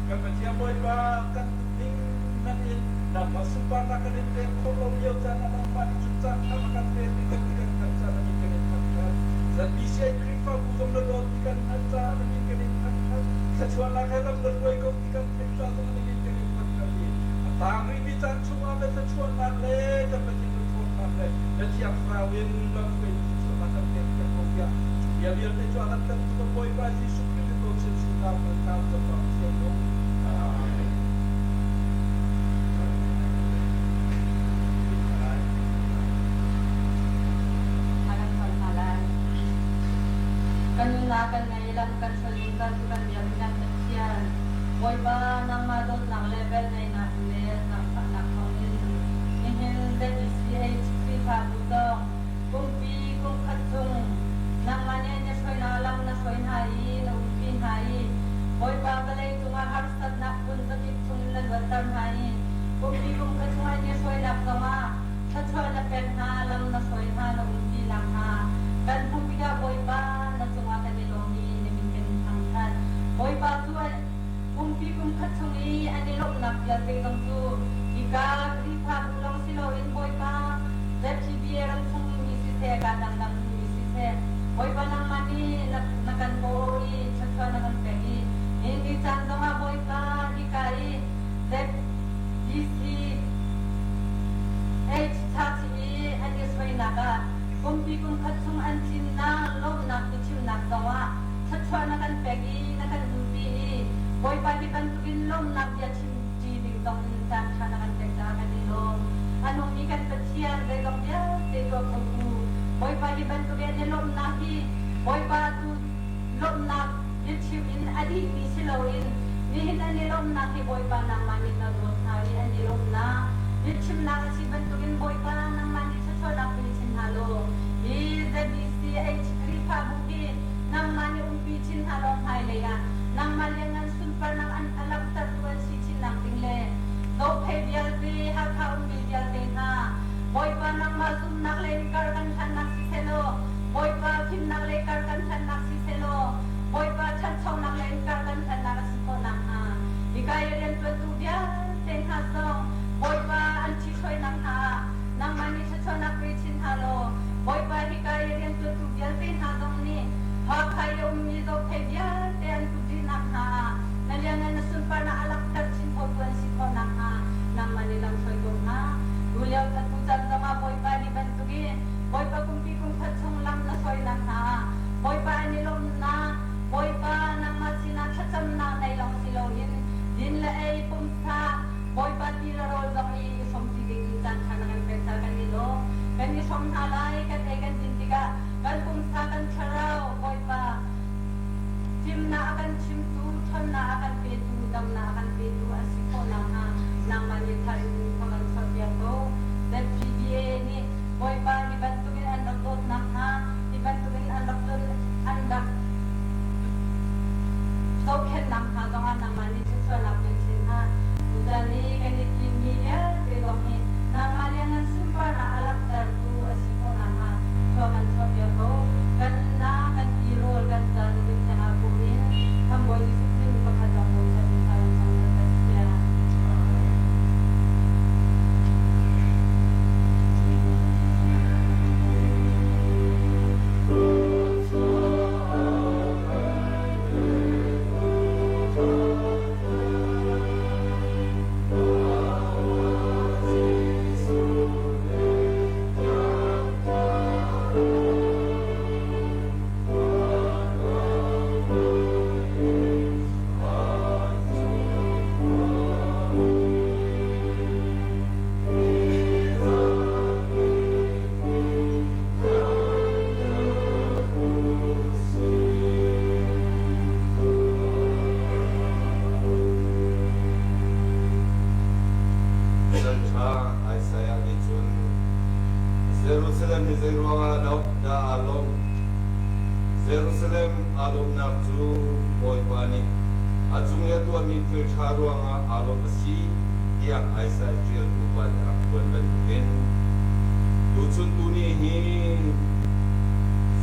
Kan Pathian, Bawipa, kan ning nangni, nangma sumpa na kan ning pek ko lo yau ta na nangma ni chut ta na kan ning pek ko ti kan kan ta na ni kan kan. Zan bisi ai Khrista bu zong na lo ti kan kan ta na ni kan kan kan. Sa chuan na kan lam na lo ko ti kan kan ta na ni kan kan kan. Tang ri mi tan chuan na sa chuan na le kan Pathian. Kan nunna kan ngailam kan sawlin kan tu kan biang kan Pathian. Bawipa nangma dotna le bel ngaina le nang pha nang thawng in. Nihin Z B C H Khrista bu zong kumpi kum khat chung nangma ni na sawina lam na sawina i na umpi na i. Bawipa ka lei chunga harsatna pun zakip chung na luat tar na i. Kumpi kum khat chung ai na sawina kama. Sa chuan na pek na lam na sawina na umpi na ha. Kan kumpi ka Bawipa na chunga kan i lo ni na min kan thang kan. Bawipa chu ai Kumpi kum khat chung i an i lawmna pial te zong chu, i ka Khrista bu long si lo in Bawipa, Z P B A ram chung mi si se, ka dang dang mi si se. Bawipa nangma ni na, na kan ko i, sa chuan na kan pek i. Ni ni chan zong a Bawipa, i ka i, Z B C H Church i an i soi na ka. Kumpi kum khat chung an chin na, lawmna ki chim na zong a. Sa chuan na kan pek i, na kan umpi i. Bawipa hi kan rin lawmna bia chim chi ding zong in chan chan na kan pek ta kan i lawm. A nung i kan Pathian zai zong bia te tua ko tu. Bawipa, hi bantuk a nilopna hi, Bawipa, tu lopna lithim in a dih mi siloin, mi hin a nilopna hi Bawipa nangmani na dot ha, mi a nilopna lithim na a si bantukin Bawipa nangmani chachona pichin halo. Hi Z B C H Khrihfabu hi nangmani umpi chin halo hai leia, nangma liangan sunparna a lak tartu an si chin nang ting le, Zophei bialte, Hakha umpi bialte na, Bawipa nangma zumna lei inkar kan than na si selo, Bawipa thimna lei inkar kan than na si selo, Bawipa thachaona lei inkar kan than na si ko nang ha. Hikai a riantuantu bialte na zong, Bawipa an chi soi nang ha. Nangmani chachona pichin halo. Bawipa hikai a riantuantu bialte na zong ni, Hakha a um mi Zophei bialte an tu di nang ha. Na liangan na sunparna a lak tar chin ko tuan si ko nang ha. Nangmani lam soi ko ha. Tuliau tatu chan zong a Bawipa hi bantukin, Bawipa kumpi kum khat song lam na soi nang ha. Bawipa a nilopna, Bawipa nangma sina chachamna nei long siloin, din le ei pumsa, Bawipa ti rarol zong i, i som ti ding chan khan kan pek sa kan i lo, kan i som na lai, kan ei kan din ti ka, kan pumsa kan tharau, Bawipa. Thimna a kan thimtu, thonna a kan petu, damna a kan petu, a si ko nang ha, nangmani tharin pha kan sot piak ko, Z P B A ni, Bawipa hi bantukin an rak dot nang ha, hi bantukin an rak dot, an rak dot khen nang ha, zong a nangmani chachona pichin ha. Tutan ni kan i kim ni ya, te zong hi, nangma liangan sunparna a lak tartu a si ko nang ha. Tua kan tua pia ko, kan na, kan i rol, kan zan, kan chang a kumin, kan boi Jisu Khrist pakhat zong boi chan ni sa lam sang kan sia. Psalm Isaiah ni chun, Jerusalem hi zei ruangah a lop da a lom. Jerusalem a lopna chu Bawipa ni, a chung a tuami thil tha ruangah a lop a si, tia Isaiah chial tupa ni a kuan ban ken. Tuchun tuni hi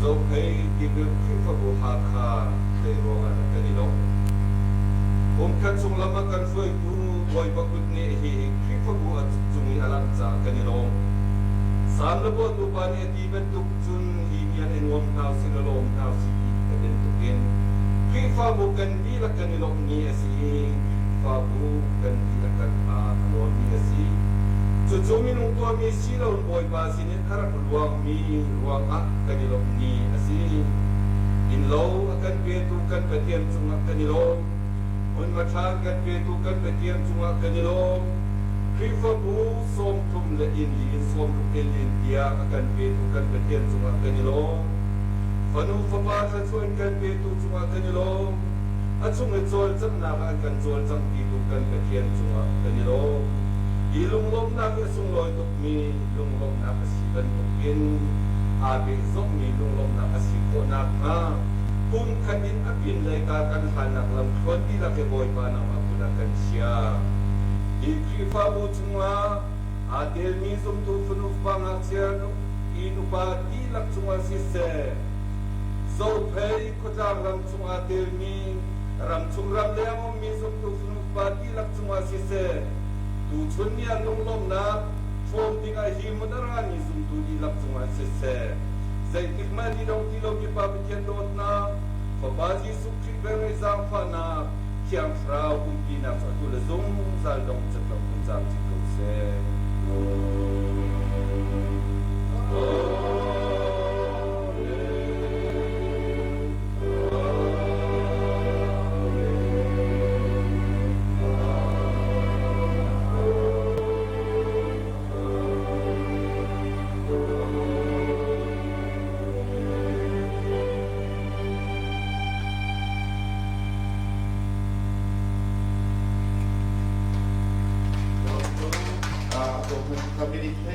Zophei Khrihfabu Hakha zei ruangah kan i lom. Kum khat sung lam a kan suaitu Bawipa kut ni hi Khrihfabu a chung i a lam cha kan i lom. Sam labaw tupa ni a ti bantuk chun hi ni a en wam tau si la lom tau si i ka bantukin Khrihfabu kan dila kan i lom ni a si, Khrihfabu kan dila kan a lom ni a si. Chu chu mi nung tuami si lo Bawipa si ni a rak luang mi ruangah kan i lom ni a si. Inlo a kan petu kan Pathian chungah kan i lom. Hun mathan kan petu kan Pathian chungah kan i lom. Khrihfabu sawmthum le inli in sawmthum inli in tia a kan petu kan Pathian chungah kan i lom. Fanu fapa thachuan kan petu chungah kan i lom. A chung a chawlchang nak a kan chawlchang pitu kan Pathian chungah kan i lom. I lunglawmna a sunglawi tuk mi lunglawmna a si bantukin a beh zong mi lunglawmna a si ko nak ha. Kum khat in a pin lei ka kan hlan nak lam thon dila ke Bawipa nang a kut a kan sia. I Khrihfabu chungah a tel mi zumtu fanu fapa ngakchia nu, i nupa dilah chungah sise. Zophei khotlang ram chungah tel mi, ram chung ram leng a um mi zumtu fanu fapa dilah chungah sise. Tuchun ni a lunglawmna thawm ding a hi mun a ra mi zumtu dilah chungah sise. Zeitik ma di dong ti lo mi Pa Pathian dotna, Fapa Jisu Khrih bel ei zangfahna, Thiang Thlarau umpina chu a tu le zungzal dong chet lo kan zang chik ko se.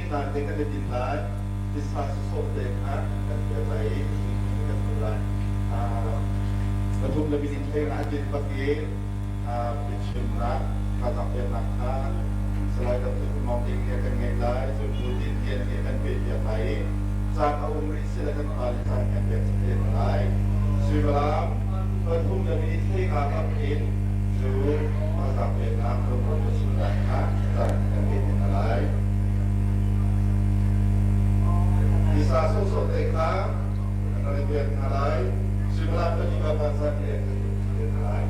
Tang te kan da pin lai, tisa suk suk te kha, kan pia lai, kan pia lai. Ah, pathum leh minit thei nga tin pakin, ah, pichun na, kazak pia na kha, salai kan tu mong ting ya kan ngai lai, tu mu tin ya kan pia lai. Sa ka um ri sila kan pali sa kan pia lai. Sui balam, pathum leh minit thei nga pakin, tu kazak pia na, tu mu tin ya kan pia lai. Tisa suk suk te kha, kan pia lai. Sui balam, pathum leh minit thei nga pakin,